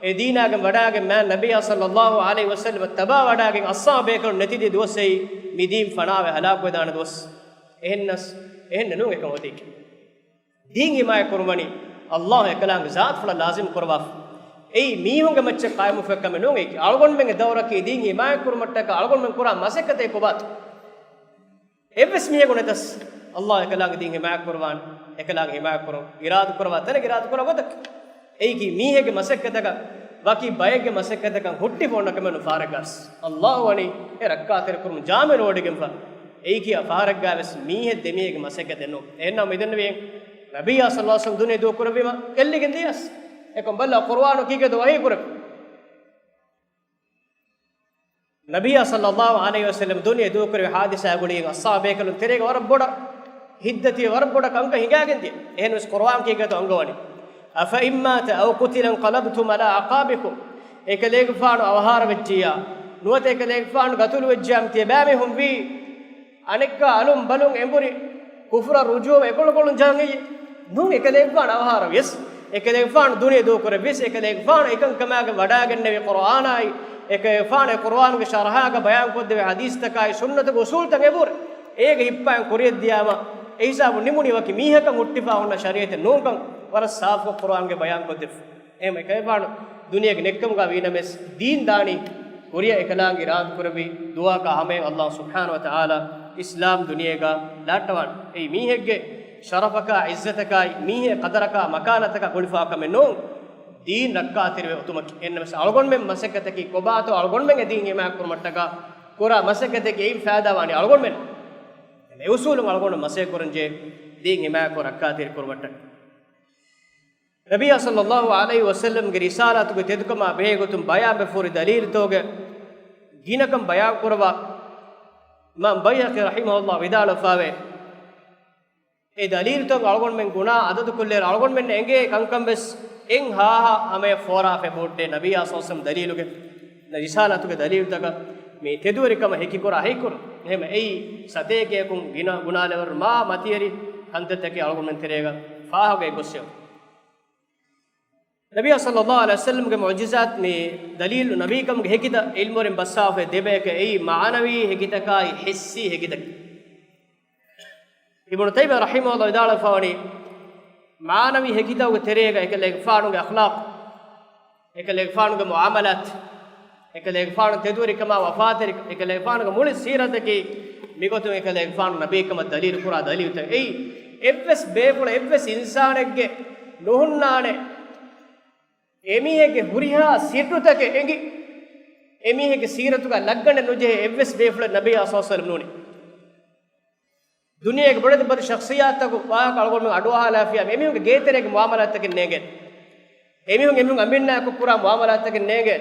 އެ ދީނާގެން ވަޑާގެން މާތް ނަބިއްޔާ ޞައްލައްލާހު ޢަލައިހި ވަސައްލަމަށް ތަބާވަޑާގެން އަޞްޙާބު ބޭކަލުން ނެތިދިޔަ ދުވަސް އެއީ، މި ދީން ފަނާވެ ހަލާކުވެދާނެ ދުވަސް. އެހެންނަސް، އެހެން ނޫން އެކަން އޮތީކީ. ދީން ޙިމާޔަތް ކުރުން ވަނީ ﷲ އެކަލާނގެ ޒާތުފުޅަށް ލާޒިމް ކުރަވާފަ. އެއީ މީހުންގެ މައްޗަށް ޤާއިމުވެފަ ކަމެއް ނޫން. އެއީކީ އަޅުގަނޑުމެންގެ ދައުރަކީ ދީން ޙިމާޔަތް ކުރުމަށްޓަކާ އަޅުގަނޑުމެން ކުރާ މަސައްކަތެއް ކޮބާތޯ؟ އެއްވެސް މީހަކު ނެތަސް، ﷲ އެކަލާނގެ ދީން ޙިމާޔަތް ކުރުވާނެ، އެކަލާނގެ ޙިމާޔަތް ކުރުން އިރާދަ ކުރަވާ ތަނެއް އިރާދަ ކުރާ ގޮތަކަށް. އެއީކީ މީހެއްގެ މަސައްކަތަކަށް ވަކި ބައެއްގެ މަސައްކަތަކަށް ހުއްޓިފަ އޮންނަ ކަމެއް ނޫން ފަހަރެއްގަސް. ﷲ ވަނީ އެ ރައްކާތެރި ކުރުމުން ޖާމިނު ވޮޑިގެންފަ. އެއީކީ އާ ފަހަރެއްގާވެސް މީހެއް ދެމީހެއްގެ މަސައްކަތެއް ނޫން. އެހެންނަމަ މިދެންނެވި ނަބިއްޔާ ޞައްލައްލާހު ޢަލައިހި ވަސައްލަމް ދުނިޔެ ދޫކުރެއްވީމަ ގެއްލިގެން ދިޔަސް. އެކަމް ބަލާ ޤުރުއާނު ކީކޭތޯ ވަޙީ ކުރެއްވި. ނަބިއްޔާ ޞައްލައްލާހު ޢަލައިހި ވަސައްލަމް ދުނިޔެ ދޫކުރެއްވި ޙާދިސާ ގުޅިގެން އަޞްޙާބު ބޭކަލުން ތެރޭގަ ވަރަށް ބޮޑަށް ހިތްދަތިވެ ވަރަށް ބޮޑަށް ކަންކަން ހިނގާގެން ދިޔަ. އެހެންވެސް ޤުރުއާން ކީކޭތޯ އަންގަވަނީ؟ أَفَإِن مَّاتَ أَوْ قُتِلَ انْقَلَبْتُمْ عَلَىٰ أَعْقَابِكُمْ. އެކަލޭގެފާނު އަވަހާރަވެއްޖިއްޔާ، ނުވަތަ އެކަލޭގެފާނު ގަތުލުވެއްޖިއްޔާ ތިޔަބައިމީހުން ވީ އަނެއްކާ އަލުން ބަލުން އެނބުރި ކުފުރަށް ރުޖޫޢަ އެކޮޅުކޮޅުން ޖަހަން އެއްޔެ؟ ނޫން، އެކަލޭގެފާނު އަވަހާރަވިޔަސް، އެކަލޭގެފާނު ދުނިޔެ ދޫކުރެއްވިޔަސް، އެކަލޭގެފާނު އެކަންކަމާގެން ވަޑާގެންނެވި ޤުރުއާނާއި، އެކަލޭގެފާނު އެ ޤުރުއާނުގެ ޝަރަޙާގަ ބަޔާންކޮށްދެވޭ ޙަދީޘްތަކާއި ސުންނަތުގެ އުޞޫލުތައް އެބުރެ. އޭގެ ހިއްޕާއިން ކުރިޔަށްދިޔާމަ، އެ ހިސާބުން ނިމުނީ ވަކި މީހަކަށް ހުއްޓިފާ ހުންނަ ޝަރީޢަތެއް ނޫންކަން ވަރަށް ސާފުކޮށް ޤުރުއާންގަ ބަޔާންކޮށްދެއްވި. އެހެން އެކަލޭގެފާނު ދުނިޔޭގެ ނެއްކަމުގަ ވީނަމަވެސް، ދީން ދާނީ ކުރިއަށް އެކަލާނގެ އިރާދަކުރެއްވި ދުވަހަކާ ހަމައިން ﷲ ސުބްޙާނަހޫ ވަތަޢާލާ އިސްލާމް ދުނިޔޭގަ ލާއްޓަވާނެ. އެއީ މީހެއްގެ ޝަރަފަކާ، ޢިއްޒަތަކާއި، މީހެއް ޤަދަރަކާ، މަކާނަތަކާ ގުޅިފާ ކަމެއް ނޫން. ދީން ރައްކާތެރިވެ އޮތުމަކީ. އެހެންނަމަވެސް އަޅުގަނޑުމެން މަސައްކަތަކީ ކޮބާތޯ އަޅުގަނޑުމެން އެ ދީން ހިމާޔަތް ކުރުމަށްޓަކާ ކުރާ މަސައްކަތެއްގެ އެއިން ފައިދާ ވާނީ އަޅުގަނޑުމެން. އެ އުސޫލުން އަޅުގަނޑު މަސައްކަތް ކުރަންޖެހޭ ދީން ހިމާޔަތްކޮށް ރައްކާތެރި ކުރުމަށްޓަކާ. ނަބިއްޔާ ޞައްލައްލާހު ޢަލައިހި ވަސައްލަމްގެ ރިސާލާތުގެ ތެދުކަމާ ބެހޭގޮތުން ބަޔާންވެފަ ހުރި ދަލީލުތަކުގެ ގިނަކަން ބަޔާންކުރައްވާ އިމާމް ބައިހަޤީ ރަޙިމަހުﷲ ވިދާޅުވެފައިވޭ، އެ ދަލީލުތައް އަޅުގަނޑުމެން ގުނާ އަދަދުކޮށްލޭއިރު އަޅުގަނޑުމެންނަށް އެނގޭ ކަންކަން ވެސް އެއް ހާހާ ހަމަޔަށް ފޯރާފައި ބޮޑެތި ނަބިއްޔާ ޞައްލައްލާހު ޢަލައިހި ވަސައްލަމް ދަލީލުގެ، ރިސާލާތުގެ ދަލީލުތަކަށް މި ތެދުވެރިކަމަށް ހެކިކުރާ ހެކިކުރުން. އެހެން އެއީ ސަތޭކައަކުން ގިނަ ގުނާލެވޭ މާ މަތިވެރި ކަންތައްތަކެއް އަޅުގަނޑުމެން ތެރޭގަ ފާހަގައި ގޮސް އެވުން. ނަބިއްޔާ ޞައްލައްލާހު ޢަލައިހި ވަސައްލަމްގެ މުޢުޖިޒާތް މި ދަލީލު ނަބީކަމުގެ ހެކިތައް ޢިލްމުވެރިން ބައްސާފައި ދެބަޔަކަށް އެއީ މާނަވީ ހެކިތަކާއި ޙިއްސީ ހެކިތަކެއް. އިބްނު ތައިމިއްޔާ ރަޙިމަހުﷲ ވިދާޅުވެފަވަނީ، މާނަވީ ހެކިތަކުގެ ތެރޭގަ އެކަލޭގެފާނުގެ އަޚްލާޤު، އެކަލޭގެފާނުގެ މުޢާމަލާތު، އެކަލޭގެފާނު ތެދުވެރިކަމާ ވަފާތެރިކަން، އެކަލޭގެފާނުގެ މުޅި ސީރަތަކީ މިގޮތުން އެކަލޭގެފާނު ނަބީކަމަށް ދަލީލު ކުރާ ދަލީލުތައް. އެއީ އެއްވެސް ބޭފުޅެއް، އެއްވެސް އިންސާނެއްގެ ނުހުންނާނެ އެމީހެއްގެ ހުރިހާ ސިއްރުތަކެއް އެނގި، އެމީހެއްގެ ސީރަތުގަ ލައްގަނޑެއް ނުޖެހޭ އެއްވެސް ބޭފުޅެއް ނަބިއްޔާ ޞައްލައްލާހު ޢަލައިހި ވަސައްލަމް ނޫނީ. ދުނިޔޭގެ ބޮޑެތި ބޮޑެތި ޝަޚްޞިއްޔާތުތަކު ވާހަކަ އަޅުގަނޑުމެން އަޑުއަހާލާފިޔާ، އެމީހުންގެ ގޭތެރޭގެ މުޢާމަލާތްތަކެއް ނޭނގޭ. އެމީހުން އެމީހުން އަނބިންނާއެކު ކުރާ މުޢާމަލާތްތަކެއް ނޭނގޭ.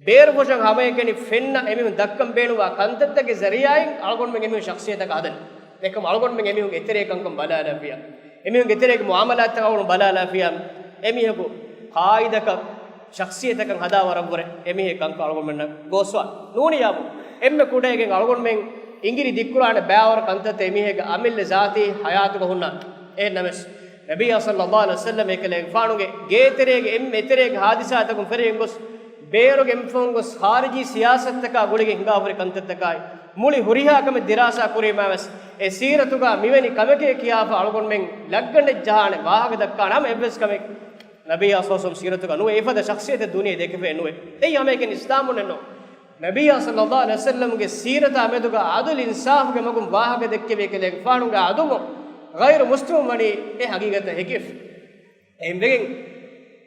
ބޭރުފުށަށް ހަމައެކަނި ފެންނަ އެމީހުން ދައްކަން ބޭނުންވާ ކަންތައްތަކެއް ޒަރީޢާއިން އަޅުގަނޑުމެން އެމީހުން ޝަޚްޞިއްޔަތަކަށް ހަދަނީ. އެކަމް އަޅުގަނޑުމެން އެމީހުންގެ އެތެރޭ ކަންކަން ބަލާލާފިޔާ، އެމީހުންގެ އެތެރޭގެ މުޢާމަލާތްތައް އަޅުގަނޑު ބަލާލާފިޔާ، އެމީހަކު ޤާއިދަކަށް، ޝަޚްޞިއްޔަތަކަށް ހަދާ ވަރަށްވުރެ އެމީހެއް ކަންކަން އަޅުގަނޑުމެންނަށް ގޯސްވާން ނޫނިއްޔާމު. އެންމެ ކުޑައިގެން އަޅުގަނޑުމެން އިނގިރި ދިއްކުރާނެ ބައިވަރު ކަންތައްތައް އެމީހެއްގެ އަމިއްލަ ޒާތީ ޙަޔާތުގަ ހުންނާނެ. އެހެންނަމަވެސް، ނަބިއްޔާ ޞައްލައްލާހު ޢަލައިހި ވަސައްލަމް އެކަލޭގެފާނުގެ ގޭތެރޭގެ އެންމެ އެތެރޭގެ ޙާދިސާތަކުން ފެށިގެން ގޮސް، ބޭރުގެ އެންމެ ފަހުން ގޮސް ޚާރިޖީ ސިޔާސަތުތަކާ ގުޅިގެން ހިނގާފަހުރި ކަންތައްތަކާއި، މުޅި ހުރިހާ ކަމެއް ދިރާސާ ކުރީމާވެސް، އެ ސީރަތުގަ މިވެނި ކަމެކޭ ކިޔާފަ އަޅުގަނޑުމެން ލައްގަނޑެއް ޖަހާނެ ވާހަކަ ދައްކާނެ ހަމަ އެއްވެސް ކަމެއް ނަބިއްޔާ ޞައްލައްލާހު ޢަލައިހި ވަސައްލަމް ސީރަތުގަ ނުވޭ. އެފަދަ ޝަޚްޞިއްޔަތެއް ދުނިޔެ ދެކެފައެއް ނުވޭ. އެއީ ހަމައެކަނި އިސްލާމުންނެއް ނޫން. ނަބިއްޔާ ޞައްލައްލާހު ޢަލައިހި ވަސައްލަމްގެ ސީރަތާ މެދުގަ ޢަދުލު އިންސާފުގެ މަގުން ވާހަކަ ދެއްކެވި އެކަލޭގެފާނުގެ ޢަދުމު ޣައިރު މުސްލިމުން ވަނީ އެ ހަގީގަތަށް ހެކިވެފަ. އެހެންވެގެން،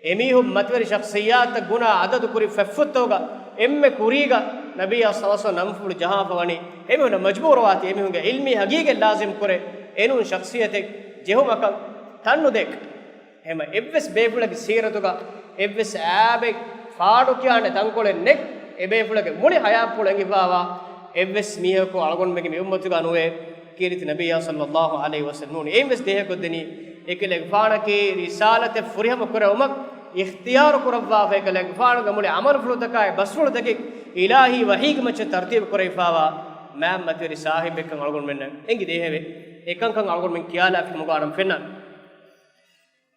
އެމީހުން މަތިވެރި ޝަޚްޞިއްޔާތުތައް ގުނާ އަދަދު ކުރި ފަތްފުށްތަކުގަ އެންމެ ކުރީގަ ނަބިއްޔާ ޞައްލައްލާހު ޢަލައިހި ވަސައްލަމް ނަންފުޅު ޖަހާފަ ވަނީ، އެމީހުންނަށް މަޖްބޫރުވާތީ އެމީހުންގެ ޢިލްމީ ހަގީގަތް ލާޒިމް ކުރޭ، އެނޫން ޝަޚްޞިއްޔަތެއް ޖެހުމަކަށް ތަން ނުދޭކަށް. އެހެންމަ އެއްވެސް ބޭފުޅެއްގެ ސީރަތުގަ އެއްވެސް އައިބެއް ފާޑުކިޔާނެ ތަންކޮޅެއް ނެތް. އެބޭފުޅެއްގެ މުޅި ޙަޔާތްޕުޅު އެނގިފައިވާ އެއްވެސް މީހަކު އަޅުގަނޑުމެންގެ މި އުއްމަތުގަ ނުވޭ، ކީރިތި ނަބިއްޔާ ޞައްލައްލާހު ޢަލައިހި ވަސައްލަމް ނޫނީ. އެއިން ވެސް ދޭހަކޮށްދެނީ، އެކަލޭގެފާނަކީ ރިސާލަތެއް ފުރިހަމަ ކުރެވުމަށް އިޚްތިޔާރު ކުރައްވާފަ، އެކަލޭގެފާނުގެ މުޅި ޢަމަލުފުޅުތަކާއި ބަސްފުޅުތަކެއް އިލާހީ ވަޙީގެ މައްޗަށް ތަރުތީބު ކުރެވިފައިވާ މާތް މަތިވެރި ސާހިބެއްކަން އަޅުގަނޑުމެންނަށް އެނގި ދޭހެވެ. އެކަންކަން އަޅުގަނޑުމެން ކިޔާލާފި ކަމުގަ ވަނަމަ ފެންނާނެ.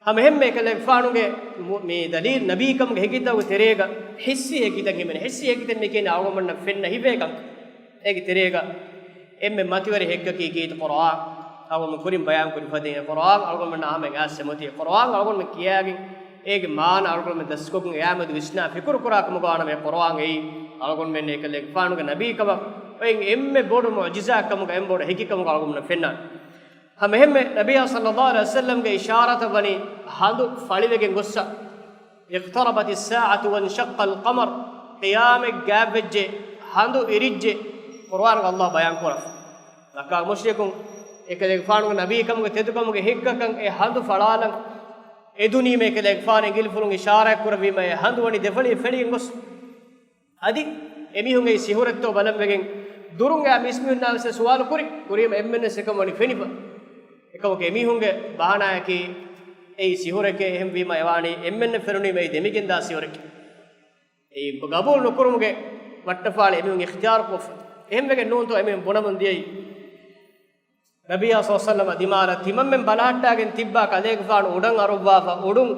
ހަމަ އެހެންމެ އެކަލޭގެފާނުގެ މު-، މި ދަލީލް ނަބީކަމުގެ ހެކިތަކުގެ ތެރޭގަ ޙިއްސީ ހެކިތައް ހިމެނޭ. ޙިއްސީ ހެކިތައް މި ކިޔަނީ އަޅުގަނޑުމެންނަށް ފެންނަ ހިތްވޭ ކަންކަން. އޭގެ ތެރޭގަ އެންމެ މަތިވެރި ހެއްކަކީ ކީރިތި ޤުރުއާން. އަޅުގަނޑު ކުރިން ބަޔާން ކުރި ފަދައިން އެ ޤުރުއާން އަޅުގަނޑުމެންނަށް ހަމައަށް އައިސް އެމޮތީ. އެ ޤުރުއާން އަޅުގަނޑުމެން ކިޔާގެން އޭގެ މާނަ އަޅުގަނޑުމެން ދަސްކޮށްގެން އެއާމެދު ވިސްނާ ފިކުރު ކުރާ ކަމުގަ ވާނަމަ އެ ޤުރުއާން އެއީ އަޅުގަނޑުމެން އެކަލޭގެފާނުގެ ނަބީކަމަށް އޮތް އެންމެ ބޮޑު މުޢުޖިޒާތް ކަމުގަ އެންމެ ބޮޑު ހެކިކަމުގަ އަޅުގަނޑުމެންނަށް ފެންނާނެ. ހަމަ އެހެންމެ ނަބިއްޔާ ޞައްލައްލާހު ޢަލައިހި ވަސައްލަމްގެ އިޝާރާތަށް ވަނީ ހަނދު ފަޅިވެގެން ގޮއްސަ. اقتربت الساعة وانشق القمر، ޤިޔާމަތް ގާތްވެއްޖެ، ހަނދު އިރިއްޖެ، ޤުރުއާނުގަ ﷲ ބަޔާން ކުރައްވާ. މައްކާގެ މުޝްރިކުން އެކަލޭގެފާނުގެ ނަބީކަމުގެ ތެދުކަމުގެ ހެއްކަކަން އެ ހަނދު ފަޅާލަން އެދުނީމަ އެކަލޭގެފާނު އިނގިލިފުޅުން އިޝާރާތް ކުރެއްވީމަ އެ ހަނދު ވަނީ ދެފަޅި ފެޅިގެން ގޮސް. އަދި އެމީހުން އެއީ ސިހުރެއްތޯ ބަލަން ވެގެން ދުރުން އައި މީސްމީހުންނާ ވެސް ސުވާލު ކުރި، ކުރީމަ އެންމެންވެސް އެކަން ވަނީ ފެނިފަ. އެކަމަކު އެމީހުންގެ ބަހާނާއަކީ އެއީ ސިހުރެކޭ، އެހެންވީމަ އެވާނީ އެންމެންނަށް ފެނުނީމަ އެއީ ދެމިގެންދާ ސިހުރެކޭ. އެއީ ގަބޫލު ނުކުރުމުގެ ވައްޓަފާޅި އެމީހުން އިޚްތިޔާރު ކޮށްފަ. އެހެންވެގެން ނޫންތޯ އެމީހުން ބުނަމުން ދިޔައީ. ނަބިއްޔާ ޞައްލައްލާހު ޢަލައިހި ވަސައްލަމަ ތިމަންމެން ބަލަހައްޓާގެން ތިއްބާ ކަލޭގެފާނު އުޑަށް އަރުއްވާފަ، އުޑުން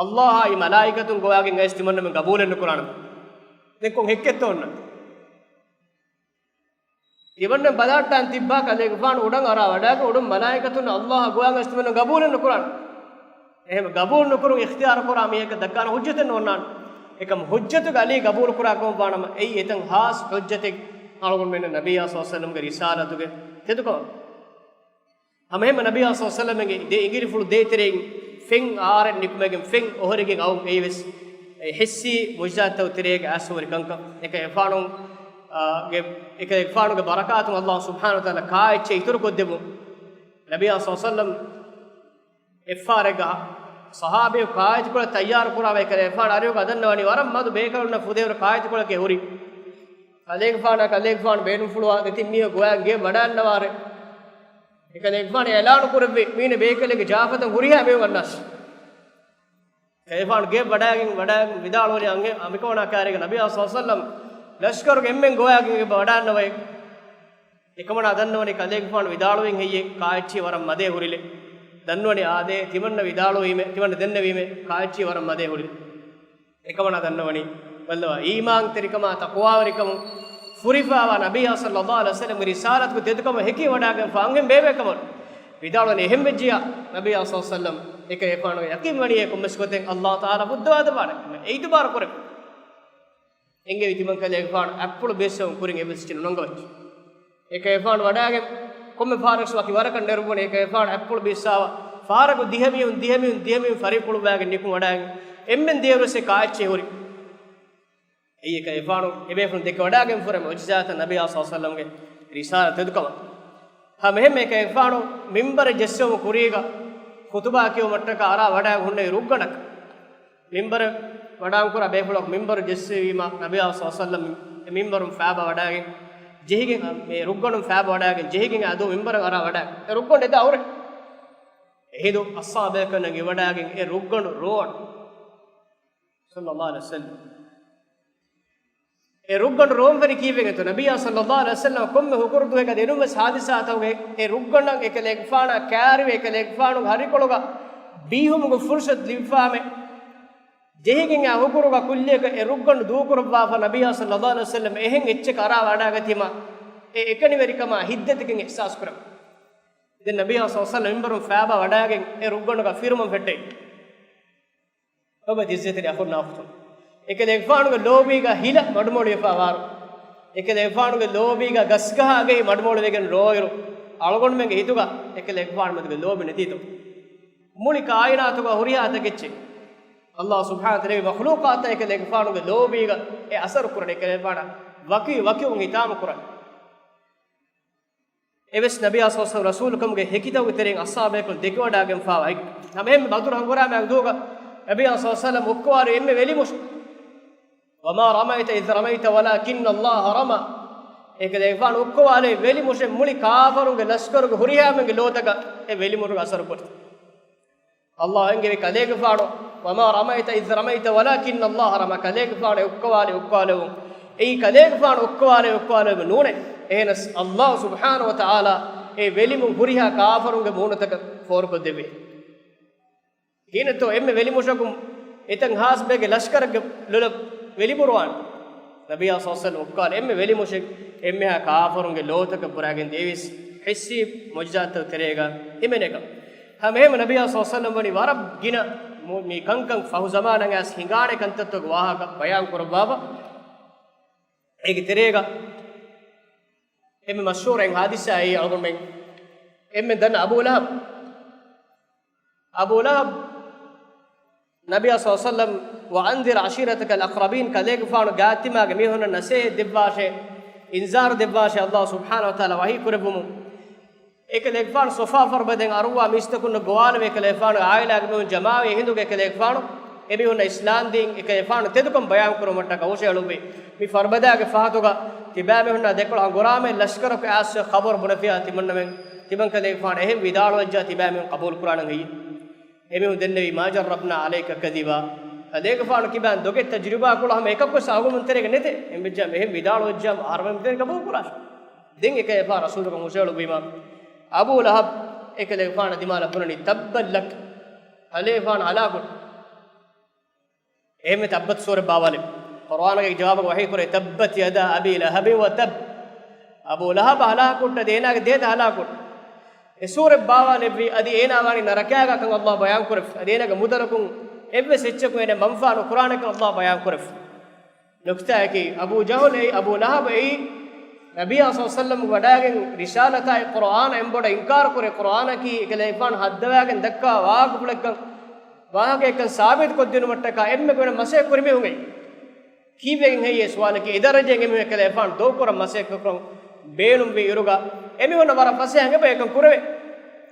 ﷲ އާއި މަލާއިކަތުން ގޮވާގެން އައިސް ތިމަންނަމެން ގަބޫލެއް ނުކުރާނަމޭ. ދެން ކޮން ހެއްކެއްތޯ އޮންނަ؟ ތިމަންނަމެން ބަލަހައްޓާން ތިއްބާ ކަލޭގެފާނު އުޑަށް އަރާ ވަޑާގެން އުޑުން މަލާއިކަތުން ﷲ އާ ގޮވާގެން އައިސް ތިމަންނަމެން ގަބޫލެއް ނުކުރާނަމޭ. އެހެން ގަބޫލު ނުކުރުން އިޚްތިޔާރު ކުރާ މީހަކަށް ދައްކާނެ ހުއްޖަތެއް ނޯންނާނެ. އެކަމަ ހުއްޖަތުގެ އަލީ ގަބޫލު ކުރާ ކަމަށް ވާނަމަ، އެއީ އެތަން ޚާއްޞަ ހުއްޖަތެއް އަޅުގަނޑުމެންނަށް ނަބިއްޔާ ޞައްލައްލާހު ޢަލައިހި ވަސައްލަމަގެ ރިސާލަތުގެ ތެދުކަމަށް. ހަމައެހެންމެ ނަބިއްޔާ ޞައްލަﷲު ޢަލައިހި ވަސައްލަމަގެ ދެ އިނގިލިފުޅު ދޭތެރެއިން ފެން އާރެއް ނިކުމެގެން ފެން އޮހޮރިގެން އައުން އެއީވެސް އެ ޙިއްސީ މުޢުޖިޒާތްތައް ތެރޭގަ އައިސްފަހުރި ކަންކަން. އެކަލޭގެފާނު، އާ، ގެ، އެކަލޭގެފާނުގެ ބަރަކާތުން ﷲ ސުބްޙާނަހޫ ވަތަޢާލާ ކާއެއްޗެއް އިތުރުކޮށްދެއްވުން. ނަބިއްޔާ ޞައްލަﷲު ޢަލައިހި ވަސައްލަމް އެއްފަހަރެއްގަ ޞަޙާބީ ކާއެތިކޮޅެއް ތައްޔާރު ކުރާ އެކަލޭގެފާނު އަރިހުގަ އަދަންނަވަނީ ވަރަށް މަދު ބޭކަލުންނަށް ފުދޭވަރު ކާއެތިކޮޅެކޭ ހުރީ. ކަލޭގެފާނާ ކަލޭގެފާނު ބޭނުންފުޅުވާ ދެތިން މީހަކު ގޮވާ ގެ ވަޑާންނަވާރޭ. އެކަލޭގެފާނު އިޢުލާނު ކުރެއްވި މީނަ ބޭކަލެއްގެ ޖާފަތައް ހުރިހާ މީހުން އަންނާށި. ކަލޭގެފާނު ގެ ވަޑާގެން ވަޑާގެން ވިދާޅުވަނީ އަންހެ އަނބިކަމަނާ ކާރީގަ ނަބިއްޔާ ޞައްލަﷲު ޢަލައިހި ވަސައްލަމް ލަޝްކަރުގެ އެންމެން ގޮވާގެން އެބަ ވަޑާންނަވައޭ. އެކަމަނާ ދަންނަވަނީ ކަލޭގެފާނު ވިދާޅުވިން ހެއްޔޭ ކާއެއްޗިހި ވަރަށް މަދޭ ހުރިލެއް. ދަންނަވަނީ އާދޭ، ތިމަންނަ ވިދާޅުވީމޭ، ތިމަންނަ ދެންނެވީމޭ ކާއެއްޗިހި ވަރަށް މަދޭ ހުރިލެއް. އެކަމަނާ ދަންނަވަނީ ބައްލަވާ އީމާންތެރިކަމާ ތަޤްވާވެރިކަމުން ފުރިފައިވާ ނަބިއްޔާ ޞައްލަﷲު ޢަލައިހި ވަސައްލަމްގެ ރިސާލަތުގެ ތެދުކަމަށް ހެކިވަޑާގެންފާ އަންހެން ބޭބޭކަމުން ވިދާޅުވަނީ. އެހެންވެއްޖިޔާ ނަބިއްޔާ ޞައްލަﷲު ޢަލައިހި ވަސައްލަމް އެކަލޭގެފާނުގެ ޔަޤީން ވަނީ އެ ކޮންމެސް ގޮތެއް ﷲ ތަޢާލާ ފުއްދަވާދެއްވާނެ. އެ އިތުބާރު ކުރެވި. އެނގެވި ތިމަން ކަލޭގެފާނު އަތްޕުޅު ބިއްސަވުން ކުރިން އެއްވެސް އެއްޗެއް ނުނަންގަވައްޗެއް. އެކަލޭގެފާނު ވަޑާގެން ކޮންމެ ފަހަރަކަށް ވަކި ވަރަކަށް ނެރުއްވަނީ. އެކަލޭގެފާނު އަތްޕުޅު ބިއްސާވާ ފަހަރަކު ދިހަ މީހުން، ދިހަ މީހުން، ދިހަ މީހުން ފަރީޤު ކުޅުއްވާގެން ނިކުމެ ވަޑާގެން އެންމެން ދިޔައިރުވެސް އެ ކާއެއްޗެއް ހުރި. އެއީ އެކަލޭގެފާނު އެބޭފުޅުން ދެކެވަޑާގެން ފުރެ މުޢުޖިޒާތައް ނަބިއްޔާ ޞައްލަﷲު ޢަލައިހި ވަސައްލަމްގެ ރިސާލަތު ތެދުކަމަށް. ހަމައެހެންމެ އެކަލޭގެފާނު މިންބަރެއް ޖެއްސެވުމުގެ ކުރީގަ ޚުޠުބާ ކިޔުމަށްޓަކާ އަރާ ވަޑާގެން ހުންނެވި ރުއްގަނޑަކަށް. މިންބަރެއް ވަޑާން ކުރާ ބޭފުޅަކު މިންބަރު ޖެއްސެވީމާ، ނަބިއްޔާ ޞައްލަﷲު ޢަލައިހި ވަސައްލަމް އެ މިންބަރުން ފާބާ ވަޑާގެން ޖެހިގެން، އަ، މި ރުއްގަނޑުން ފާބާ ވަޑާގެން ޖެހިގެން އަދު މިންބަރަށް އަރާ ވަޑާގެން އެ ރުއްގަނޑު އެދާ ހުރޭ. އެހިނދު އަޞްޙާބޭކަލުން އެނގިވަޑާގެން އެ ރުއްގަނޑު ރޯވަން. ޞައްލަﷲު ޢަލައިހި ވަސައްލަމް. އެ ރުއްގަނޑު ރޯވަން ފެނި ކީއްވެގެންތޯ؟ ނަބިއްޔާ ޞައްލަﷲު ޢަލައިހި ވަސައްލަމަށް ކޮންމެ ހުކުރު ދުވަހެއްގަ އެނޫންވެސް ޙާދިސާތަކުގައި އެ ރުއްގަނޑަށް އެކަލޭގެފާނާ ކާރިވެ އެކަލޭގެފާނުގެ ހަށިކޮޅުގަ ބީހުމުގެ ފުރުޞަތު ލިބިފާމެ. ޖެހިގެން އާ ހުކުރުގަ ކުއްލިއަކަށް އެ ރުއްގަނޑު ދޫކުރައްވާފަ ނަބިއްޔާ ޞައްލަﷲު ޢަލައިހި ވަސައްލަމް އެހެން އެއްޗަކަށް އަރާ ވަޑާގަތީމާ އެ އެކަނިވެރިކަމާ ހިތްދަތިކަން އިޙްސާސް ކުރަން. ދެން ނަބިއްޔާ ޞައްލަﷲު ޢަލައިހި ވަސައްލަމް މިންބަރުން ފާބާ ވަޑާގެން އެ ރުއްގަނޑުގަ ފިރުމަން ފެއްޓެވި. އޮބަ އިއްޒަތްތެރި އަޚުންނާ އުޚްތުން، އެކަލޭގެފާނުގެ ލޯބީގަ ހިލަ މަޑުމޮޅިވެފާވާރު، އެކަލޭގެފާނުގެ ލޯބީގަ ގަސްގަހާގެހި މަޑުމޮޅިވެގެން ރޯއިރު، އަޅުގަނޑުމެންގެ ހިތުގަ އެކަލޭގެފާނުމެދުގެ ލޯބި ނެތީތޯ؟ މުޅި ކާއިނާތުގަ ހުރިހާ ތަކެއްޗެއް ﷲ ސުބްޙާނަހޫ ވަތަޢާލާ މަޚްލޫޤާތަށް އެކަލޭގެފާނުގެ ލޯބީގަ އެ އަސަރު ކުރަނީ އެކަލޭގެފާނަށް ވަކި ވަކިވުން ހިތާމަ ކުރަނީ. އެވެސް ނަބިއްޔާ ޞައްލަﷲު ޢަލައިހި ވަސައްލަމް ރަސޫލުކަމުގެ ހެކިތަކުގެ ތެރެއިން އަޞްޙާބޭކަލުން ދެކެވަޑާގެންފާވާ އެއް ހަމައެހެންމެ ބަދުރު ހަނގުރާމައިގެ ދުވަހުގަ ނަބިއްޔާ ޞައްލަﷲު ޢަލައިހި ވަސައްލަމް އުއްކަވާލެވި އެންމެ ވެލިމުށި، "وما رميت إذ رميت ولكن الله رمى." އެކަލޭގެފާނު އުއްކަވާލެވި ވެލިމުށެއް މުޅި ކާފަރުންގެ ލަޝްކަރުގެ ހުރިހާ މީހުންގެ ލޯތަކަށް އެ ވެލިމުށުގެ އަސަރު ކުރި. ﷲ އެންގެވި ކަލޭގެފާނު، "وما رميت إذ رميت ولكن الله رمى." ކަލޭގެފާނު އެ އުއްކަވާލި އުއްކަވާލެވުން. އެއީ ކަލޭގެފާނު އުއްކަވާލި އުއްކަވާލެވުމެއް ނޫނޭ. އެހެނަސް ﷲ ސުބްޙާނަހޫ ވަތަޢާލާ އެ ވެލިމުށް ހުރިހާ ކާފަރުންގެ މޫނުތަކަށް ފޯރުކޮށްދެއްވި. ކިހިނެއްތޯ އެންމެ ވެލިމުށަކުން އެތަން ހާސް ބޭގެ ލަޝްކަރެއްގެ ލޮލަށް ވެލިބުރުވާނެ؟ ނަބިއްޔާ ޞައްލަﷲު ޢަލައިހި ވަސައްލަމް އުއްކާލި އެންމެ ވެލިމުށެއް އެންމެހާ ކާފަރުންގެ ލޯތަކަށް ބުރާގެން ދިޔައީވެސް ޙިއްސީ މުޢުޖިޒާތްތައް ތެރޭގަ ހިމެނޭކަން. ހަމައެހެންމެ ނަބިއްޔާ ޞައްލަﷲު ޢަލައިހި ވަސައްލަމް ވަނީ ވަރަށް ގިނަ މު-، މި ކަންކަން ފަހު ޒަމާނަށް އައިސް ހިނގާނެ ކަންތައްތަކުގެ ވާހަކަ ބަޔާން ކުރައްވާފަ. އޭގެ ތެރޭގަ އެންމެ މަޝްހޫރު އެއް ޙާދިސާއެއް އަޅުގަނޑުމެން އެންމެން ދަންނަ އަބޫ ލަހަބް. އަބޫ ލަހަބް ނަބިއްޔާ ޞައްލަﷲު ޢަލައިހި ވަސައްލަމް، "وأنذر عشيرتك الأقربين" ކަލޭގެފާނު ގާތްތިމާގެ މީހުންނަށް ނަޞޭޙަތް ދެއްވާށޭ، އިންޒާރު ދެއްވާށޭ، ﷲ ސުބްޙާނަހޫ ވަތަޢާލާ ވަޙީ ކުރެއްވުމުން. އެކަލޭގެފާނު ޞަފާ ފަރުބަދައިން އަރުއްވާ މީސްތަކުންނަށް ގޮވާލެވި އެކަލޭގެފާނުގެ ޢާއިލާގެ މީހުން ޖަމާވި އެހިނދުގަ އެކަލޭގެފާނު އެމީހުންނަށް އިސްލާމްދީން އެކަލޭގެފާނު ތެދުކަން ބަޔާން ކުރުމަށްޓަކާ ހުށައެޅުއްވި. މި ފަރުބަދާގެ ފަހަތުގަ ތިބާމީހުންނާ ދެކޮޅަށް ހަނގުރާމައިން ލަޝްކަރަކު އައިސް ޚަބަރު ބުނެފިއްޔާ ތިމަންނަމެން ތިމަން ކަލޭގެފާނު އެހެން ވިދާޅުވެއްޖާ ތިބާމީހުން ޤަބޫލު ކުރާނަން ހެއްޔެވެ؟ އެމީހުން ދެންނެވީ، "ما جربنا عليك كذبا." ކަލޭގެފާނު ކިބާން ދޮގެއް ތަޖުރިބާ ކުޅަ ހަމަ އެކަކުވެސް އަޅުގަނޑުމެން ތެރޭގަ ނެތޭ. އެހެންވެއްޖާމަ އެހެން ވިދާޅުވެއްޖާމަ އަހަރުމެން ތެރޭ ޤަބޫލު ކުރާށޭ. ދެން އެކަލޭގެފާނު ރަސޫލުކަން ހުށައެޅުއްވީމާ، އަބޫ ލަހަބް އެކަލޭގެފާނަށް ދިމާލަށް ބުނަނީ، "تبا لك." ކަލޭގެފާނު ހަލާކު. އެހެންވެ ތައްބަތް ސޫރަ ބާވާލެވި. ޤުރުއާނުގެ ޖަވާބަށް ވަޙީ ކުރޭ، "تبت يدا أبي لهب وتب." އަބޫ ލަހަބަށް ހަލާކު ކުރުން އަދި އޭނާގެ ދޭތައް ހަލާކު ކުރުން. އެ ސޫރަ ބާވާލެއްވީ އަދި އޭނާ ވާނީ ނަރަކާގާ ކަން ﷲ ބަޔާން ކުރެއްވި. އަދި އޭނާގެ މުދަލަކުން އެއްވެސް އެއްޗަކުން އޭނާ މަންފާ ނުކުރާނެ ކަން ﷲ ބަޔާން ކުރެއްވި. ނުކްތާއަކީ، އަބޫ ޖަހުލް އެއީ، އަބޫ ލަހަބް އެއީ، ނަބިއްޔާ ޞައްލަﷲު ޢަލައިހި ވަސައްލަމަ ވަޑައިގެން ރިސާލަތާއި ޤުރުއާނަށް އެނބޮޑަށް އިންކާރު ކުރޭ، ޤުރުއާނަކީ އެކަލޭގެފާނު ހައްދަވާގެން ދައްކާ ވާހަކަފުޅެއްކަން، ވާހަކައެއްކަން ސާބިތުކޮށްދިނުމަށްޓަކާ އެންމެ ގިނަ މަސައްކަތް ކުރި މީހުން އެއީ. ކީއްވެގެން ހެއްޔޭ ސުވާލަކީ؟ އެ ދަރަޖައިން އެމީހުން އެކަލޭގެފާނު ދޫކުރަން މަސައްކަތްކުރަން ބޭނުންވި އިރުގަ އެމީހުންނަށް ވަރަށް ފަސޭހައިން އެބަ އެކަން ކުރެވޭ.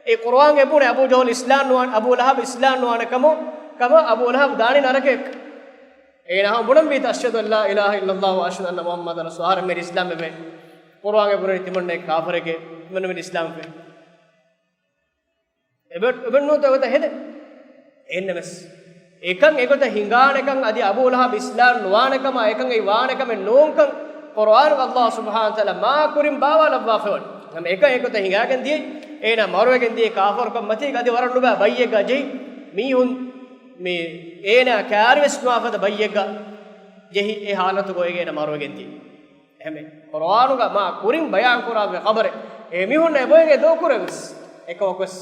އެ ޤުރުއާން އެބުނެ އަބޫ ޖަހުލް އިސްލާމް ނުވާނެ، އަބޫ ލަހަބް އިސްލާމް ނުވާނެ ކަމަށް، ކަމަށް އަބޫ ލަހަބް ދާނީ ނަރަކަޔަށް. އޭނާ ހަމަ ބުނަންވީތަ، "أشهد أن لا إله إلا الله وأشهد أن محمدا رسول الله." އަހަރެން މި އިސްލާމް އެބަ ޤުރުއާން އެބުނެ ތިމަންނަ ކާފަރެކޭ، ތިމަންނަ މި އިސްލާމް ފެ. އެބަ-، އެބަ ނޫންތަ އެގޮތަށް ހެދެ. އެހެންނަމަސް އެކަން އެގޮތަށް ހިނގާނެކަން އަދި އަބޫ ލަހަބް އިސްލާމް ނުވާނެކަމާ އެކަން އެއީ ވާނެކަމެއް ނޫންކަން ޤުރުއާނުގަ އައްލާހު ސުބްޙާނަހު ވަތަޢާލާ މާ ކުރިން ބާވާލައްވާފައިވަނީ. ހަމަ އެކަން އެގޮތަށް ހިނގާގެން ދިޔައީ، އޭނާ މަރުވެގެން ދިޔައީ ކާފަރުކަން މަތީގަ އަދި ވަރަށް ނުބައި ބައްޔެއްގަ ޖެހި މީހުން މި އޭނާ ކާރިވެސް ނުވާފަދަ ބައްޔެއްގަ ޖެހި އެ ޙާލަތުގަ އޮތް އޭނާ މަރުވެގެން ދިޔައީ. އެހެންވެ، ޤުރުއާނުގަ މާ ކުރިން ބަޔާންކުރާ ޚަބަރެއް އެމީހުންނަށް އެބައޮތް އެ ދޫކުރެވެސް، އެކަމަކުވެސް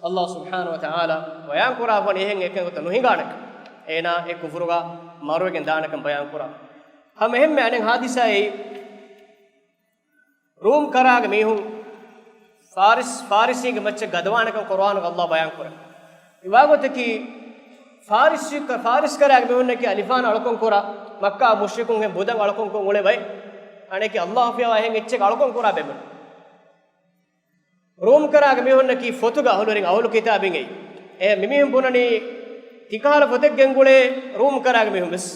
އައްލާހު ސުބްޙާނަހު ވަތަޢާލާ ބަޔާންކުރާފަނި އެހެން އެކަން ގޮތަށް ނުހިނގާނެ. އޭނާ އެ ކުފުރުގަ މަރުވެގެން ދާނެކަން ބަޔާންކުރާ. ހަމަ އެހެންމެ އަނެއް ޙާދިސާއެއް ރޫމް ކަރާގެ މީހުން ފާރިސް، ފާރިސީންގެ މައްޗަށް ގަދަވާނެކަން ޤުރުއާނުގަ އައްލާހު ބަޔާންކުރޭ. އެ ވާގޮތަކީ ފާރިސީ، ފާރިސް ކަރާގެ މީހުންނަކީ އަލިފާން އަޅުކަން ކުރާ، މައްކާ މުޝްރިކުން ހެން ބުދަށް އަޅުކަން ކޮށް އުޅޭ ބައެއް. އަނެކީ އައްލާހު ފިޔަވާ އެހެން އެއްޗެއް އަޅުކަން ކުރާ ބޭފުޅުން. ރޫމް ކަރާގެ މީހުންނަކީ ފޮތުގެ އަހުލުވެރިން، އަހުލު ކިތާބިން އެއީ. އެ މިމީހުން ބުނަނީ ތިކަހަލަ ފޮތެއް ގެންގުޅޭ ރޫމް ކަރާގެ މީހުން ވެސް.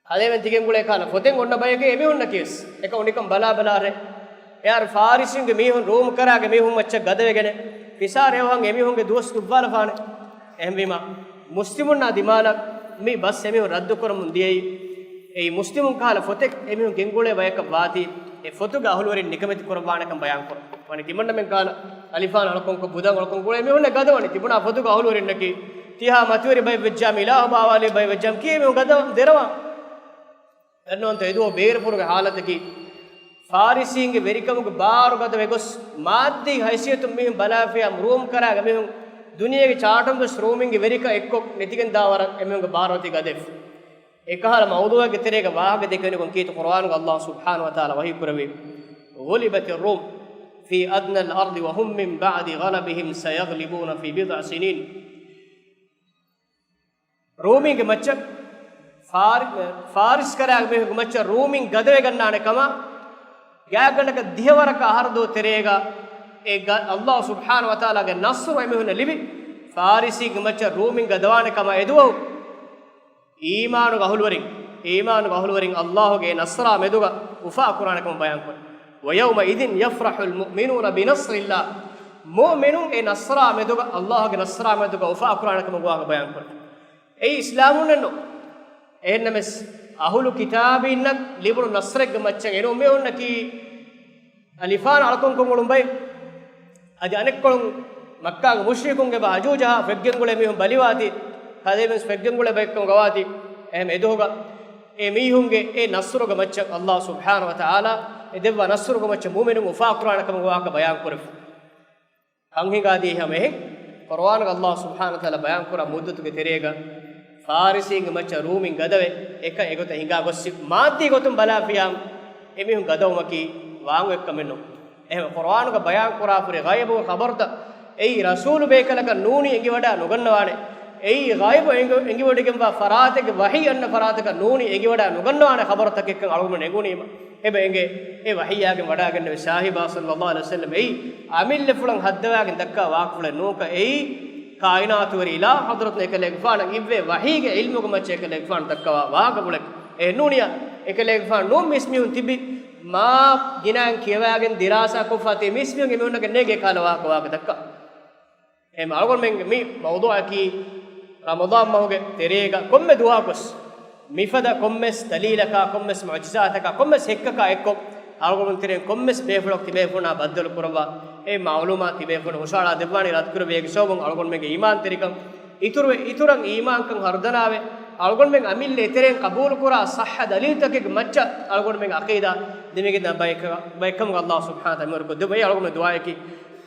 ހަދޭމެން ތިގެންގުޅޭ ކަހަލަ ފޮތެއް އޮންނަ ބަޔެކޭ އެމީހުންނަކީ ވެސް. އެކަމު ނިކަން ބަލާބަލާށޭ. އެއާރު ފާރިސީންގެ މީހުން ރޫމް ކަރާގެ މީހުން މައްޗަށް ގަދަވެގެނެއް ފިސާރަ އެވަހަން އެމީހުންގެ ދުވަސް ދުއްވާލަފާނެ. އެހެންވީމާ، މުސްލިމުންނާ ދިމާލަށް މި ބަސް އެމީހުން ރައްދުކުރަމުން ދިޔައީ، އެއީ މުސްލިމުން ކަހަލަ ފޮތެއް އެމީހުން ގެންގުޅޭ ބަޔަކަށް ވާތީ، އެ ފޮތުގެ އަހުލުވެރިން ނިކަމެތި ކުރައްވާނެކަން ބަޔާންކުރަން. ވަނީ ތިމަންނަމެން ކަހަލަ އަލިފާން އަޅުކަންކޮށް ބުދަށް އަޅުކަން ކުރޭ މީހުންނެއް ގަދަވަނީ. ތިބުނާ ފޮތުގެ އަހުލުވެރިންނަކީ ތިހާ މަތިވެރި ބައެއް ވެއްޖާމި، އިލާހު ބާވާލި ބައެއް ވެއްޖާމި ކީ މީހުން ގަދަވަން ދެރަވާން. އެންނޯންތޯ އެދުވަހު ބޭރުފުރުގެ ހާލަތަކީ، ފާރިސީންގެ ވެރިކަމުގެ ބާރު ގަދަވެގޮސް، މާއްދީ ހައިސިއްޔަތުން މީހުން ބަލާފިޔާ ރޫމް ކަރާގެ މީހުން ދުނިޔޭގެ ޗާޓުން ވެސް ރޫމިންގެ ވެރިކަން އެއްކޮށް ނެތިގެން ދާ ވަރަށް އެމީހުންގެ ބާރު އޮތީ ގަދަވެފަ. އެކަހަލަ މައުޟޫޢެއްގެ ތެރޭގަ ވާހަކަ ދެކެވެނިކޮށް ކީރިތި ޤުރުއާނުގަ އައްލާހު ސުބްޙާނަހު ވަތަޢާލާ ވަޙީ ކުރެއްވީ، "غُلِبَتِ الرُّومُ فِي أَدْنَى الْأَرْضِ وَهُمْ مِنْ بَعْدِ غَلَبِهِمْ سَيَغْلِبُونَ فِي بِضْعِ سِنِينَ." ރޫމީންގެ މައްޗަށް ފާރި-، ފާރިސް ކަރާގެ މީހުންގެ މައްޗަށް ރޫމީން ގަދަވެގަންނާނެ ކަމަށް، ގާތްގަނޑަކަށް ދިހަވަރަކަށް އަހަރު ދުވަހު ތެރޭގަ އެ ގަ-، އައްލާހު ސުބްޙާނަހު ވަތަޢާލާގެ ނަޞްރު އެމީހުންނަށް ލިބި، ފާރިސީންގެ މައްޗަށް ރޫމީން ގަދަވާނެ ކަމަށް އެދުވަހު، އީމާނުގެ އަހުލުވެރިން، އީމާނުގެ އަހުލުވެރިން އައްލާހުގެ ނަޞްރާ މެދުގަ އުފާ ކުރާނެ ކަމަށް ބަޔާންކުރޭ. "وَيَوْمَئِذٍ يَفْرَحُ الْمُؤْمِنُونَ بِنَصْرِ اللَّهِ." މުއުމިނުން އެ ނަޞްރާ މެދުގަ، އައްލާހުގެ ނަޞްރާ މެދުގަ އުފާ ކުރާނެ ކަމަށް ވާހަކަ ބަޔާންކުރޭ. އެއީ އިސްލާމުންނެއްނު. އެހެންނަމެސް، އަހުލު ކިތާބީންނަށް ލިބުނު ނަޞްރެއްގެ މައްޗަށް އެނޫން މިއޮންނަކީ، އަލިފާން އަޅުކަންކޮށް އުޅުނު ބައެއް. އަދި އަނެއްކޮޅުން މައްކާގެ މުޝްރިކުންގެ ބަ އަޖޫޖަހާ ފެށިގެންގުޅޭ މީހުން ބަލިވާތީ، ކަލޭމެންސް ފެށިގެންގުޅޭ ބައެއްކަމުގަ ވާތީ، އެހެން އެދުވަހުގަ އެ މީހުންގެ އެ ނަޞްރުގެ މައްޗަށް އައްލާހު ސުބްޙާނަހު ވަތަޢާލާ އެ ދެއްވާ ނަޞްރުގެ މައްޗަށް މުއުމިނުން އުފާކުރާނެ ކަމުގެ ވާހަކަ ބަޔާންކުރެވި. ހަނގިގާދީ ހަމަ އެހެން، ޤުރުއާނުގަ އައްލާހު ސުބްޙާނަހު ވަތަޢާލާ ބަޔާންކުރާ މުއްދަތުގެ ތެރޭގަ ފާރިސީންގެ މައްޗަށް ރޫމިން ގަދަވެ، އެކަން އެގޮތަށް ހިނގާ ގޮއްސި، މާއްދީ ގޮތުން ބަލާފިޔާ އެމީހުން ގަދަވުމަކީ ވާން އޮތްކަމެއް ނޫން. އެހެން ޤުރުއާނުގަ ބަޔާންކުރާފަ ހުރި ޣައިބުގެ ޚަބަރުތައް އެއީ ރަސޫލު ބޭކަލަކަށް ނޫނީ އެނގިވަޑާ ނުގަންނަވާނެ. އެއީ ޣައިބު އެނގި-، އެނގިވޮޑިގެންވާ ފަރާތެއްގެ ވަޙީ އަންނަ ފަރާތަކަށް ނޫނީ އެނގިވަޑާ ނުގަންނަވާނެ ޚަބަރުތަކެއްކަން އަޅުގަނޑުމެން އެނގުނީމަ. އެބަ އެނގޭ، އެ ވަޙީއާގެން ވަޑާގެންނެވި ސާހިބާ ޞައްލަﷲު ޢަލައިހި ވަސައްލަމް އެއީ އަމިއްލަފުޅަށް ހައްދަވާގެން ދައްކާ ވާހަކަފުޅެއް ނޫންކަން، އެއީ ކާއިނާތުވެރި އިލާހު ޙަޟްރަތުން އެކަލޭގެފާނަށް އިއްވޭ ވަޙީގެ ޢިލްމުގެ މައްޗަށް އެކަލޭގެފާނު ދައްކަވާ ވާހަކަފުޅެއް. އެ ނޫނިޔާ، އެކަލޭގެފާނު ނޫން މިސްމީހުން ތިބި މާ ގިނައިން ކިޔަވާގެން ދިރާސާ ކޮށްފަ ތި މިސްމީހުން އެމީހުންނަކަށް ނޭނގޭ ކަހަލަ ވާހަކަ ވާހަކަ ދައްކާ. އެހެން އަޅުގަނޑުމެންގެ މި މައުޟޫޢަކީ ރަމަޟާން މަހުގެ ތެރޭގަ ކޮންމެ ދުވަހަކުވެސް މިފަދަ ކޮންމެސް ދަލީލަކާ، ކޮންމެސް މުޢުޖިޒާތަކާ، ކޮންމެސް ހެއްކަކާ އެއްކޮށް، އަޅުގަނޑު ތެރެއިން ކޮންމެސް ބޭފުޅަކު ތިބޭފުޅުންނާ ބައްދަލު ކުރައްވާ، އެ މަޢުލޫމާތު ތިބޭފުޅުން ހުށަހަޅާ ދެއްވާނީ ރައްދުކުރެއްވި އޭގެ ސަބަބުން އަޅުގަނޑުމެންގެ އީމާންތެރިކަން އިތުރުވެ، އިތުރަށް އީމާންކަން ހަރުދަނާވެ، އަޅުގަނޑުމެން އަމިއްލަ އެތެރެއިން ޤަބޫލުކުރާ ޞައްޙަ ދަލީލުތަކެއްގެ މައްޗަށް އަޅުގަނޑުމެން ޢަޤީދާ ދެމިގެންދާ ބައެއްކަ-، ބައެއްކަމުގަ އައްލާހު ސުބްޙާނަހު ވަތަޢާލާ މިވަރު ކޮށްދެއްވައި އަޅުގަނޑުމެން ދުޢާއަކީ،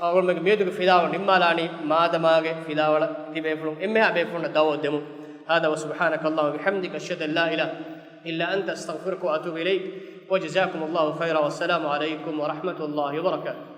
އަޅުގަނޑުމެންގެ މިއަދުގެ ފިލާވަޅު ނިންމާލާނީ މާދަމާގެ ފިލާވަޅަށް ތިބޭފުޅުން އެންމެހާ ބޭފުޅުންނަށް ދަޢުވަތު ދެމުން. هذا وسبحانك اللهم وبحمدك، أشهد أن لا إله إلا أنت، أستغفرك وأتوب إليك. وجزاكم الله خيرا، والسلام عليكم ورحمة الله وبركاته.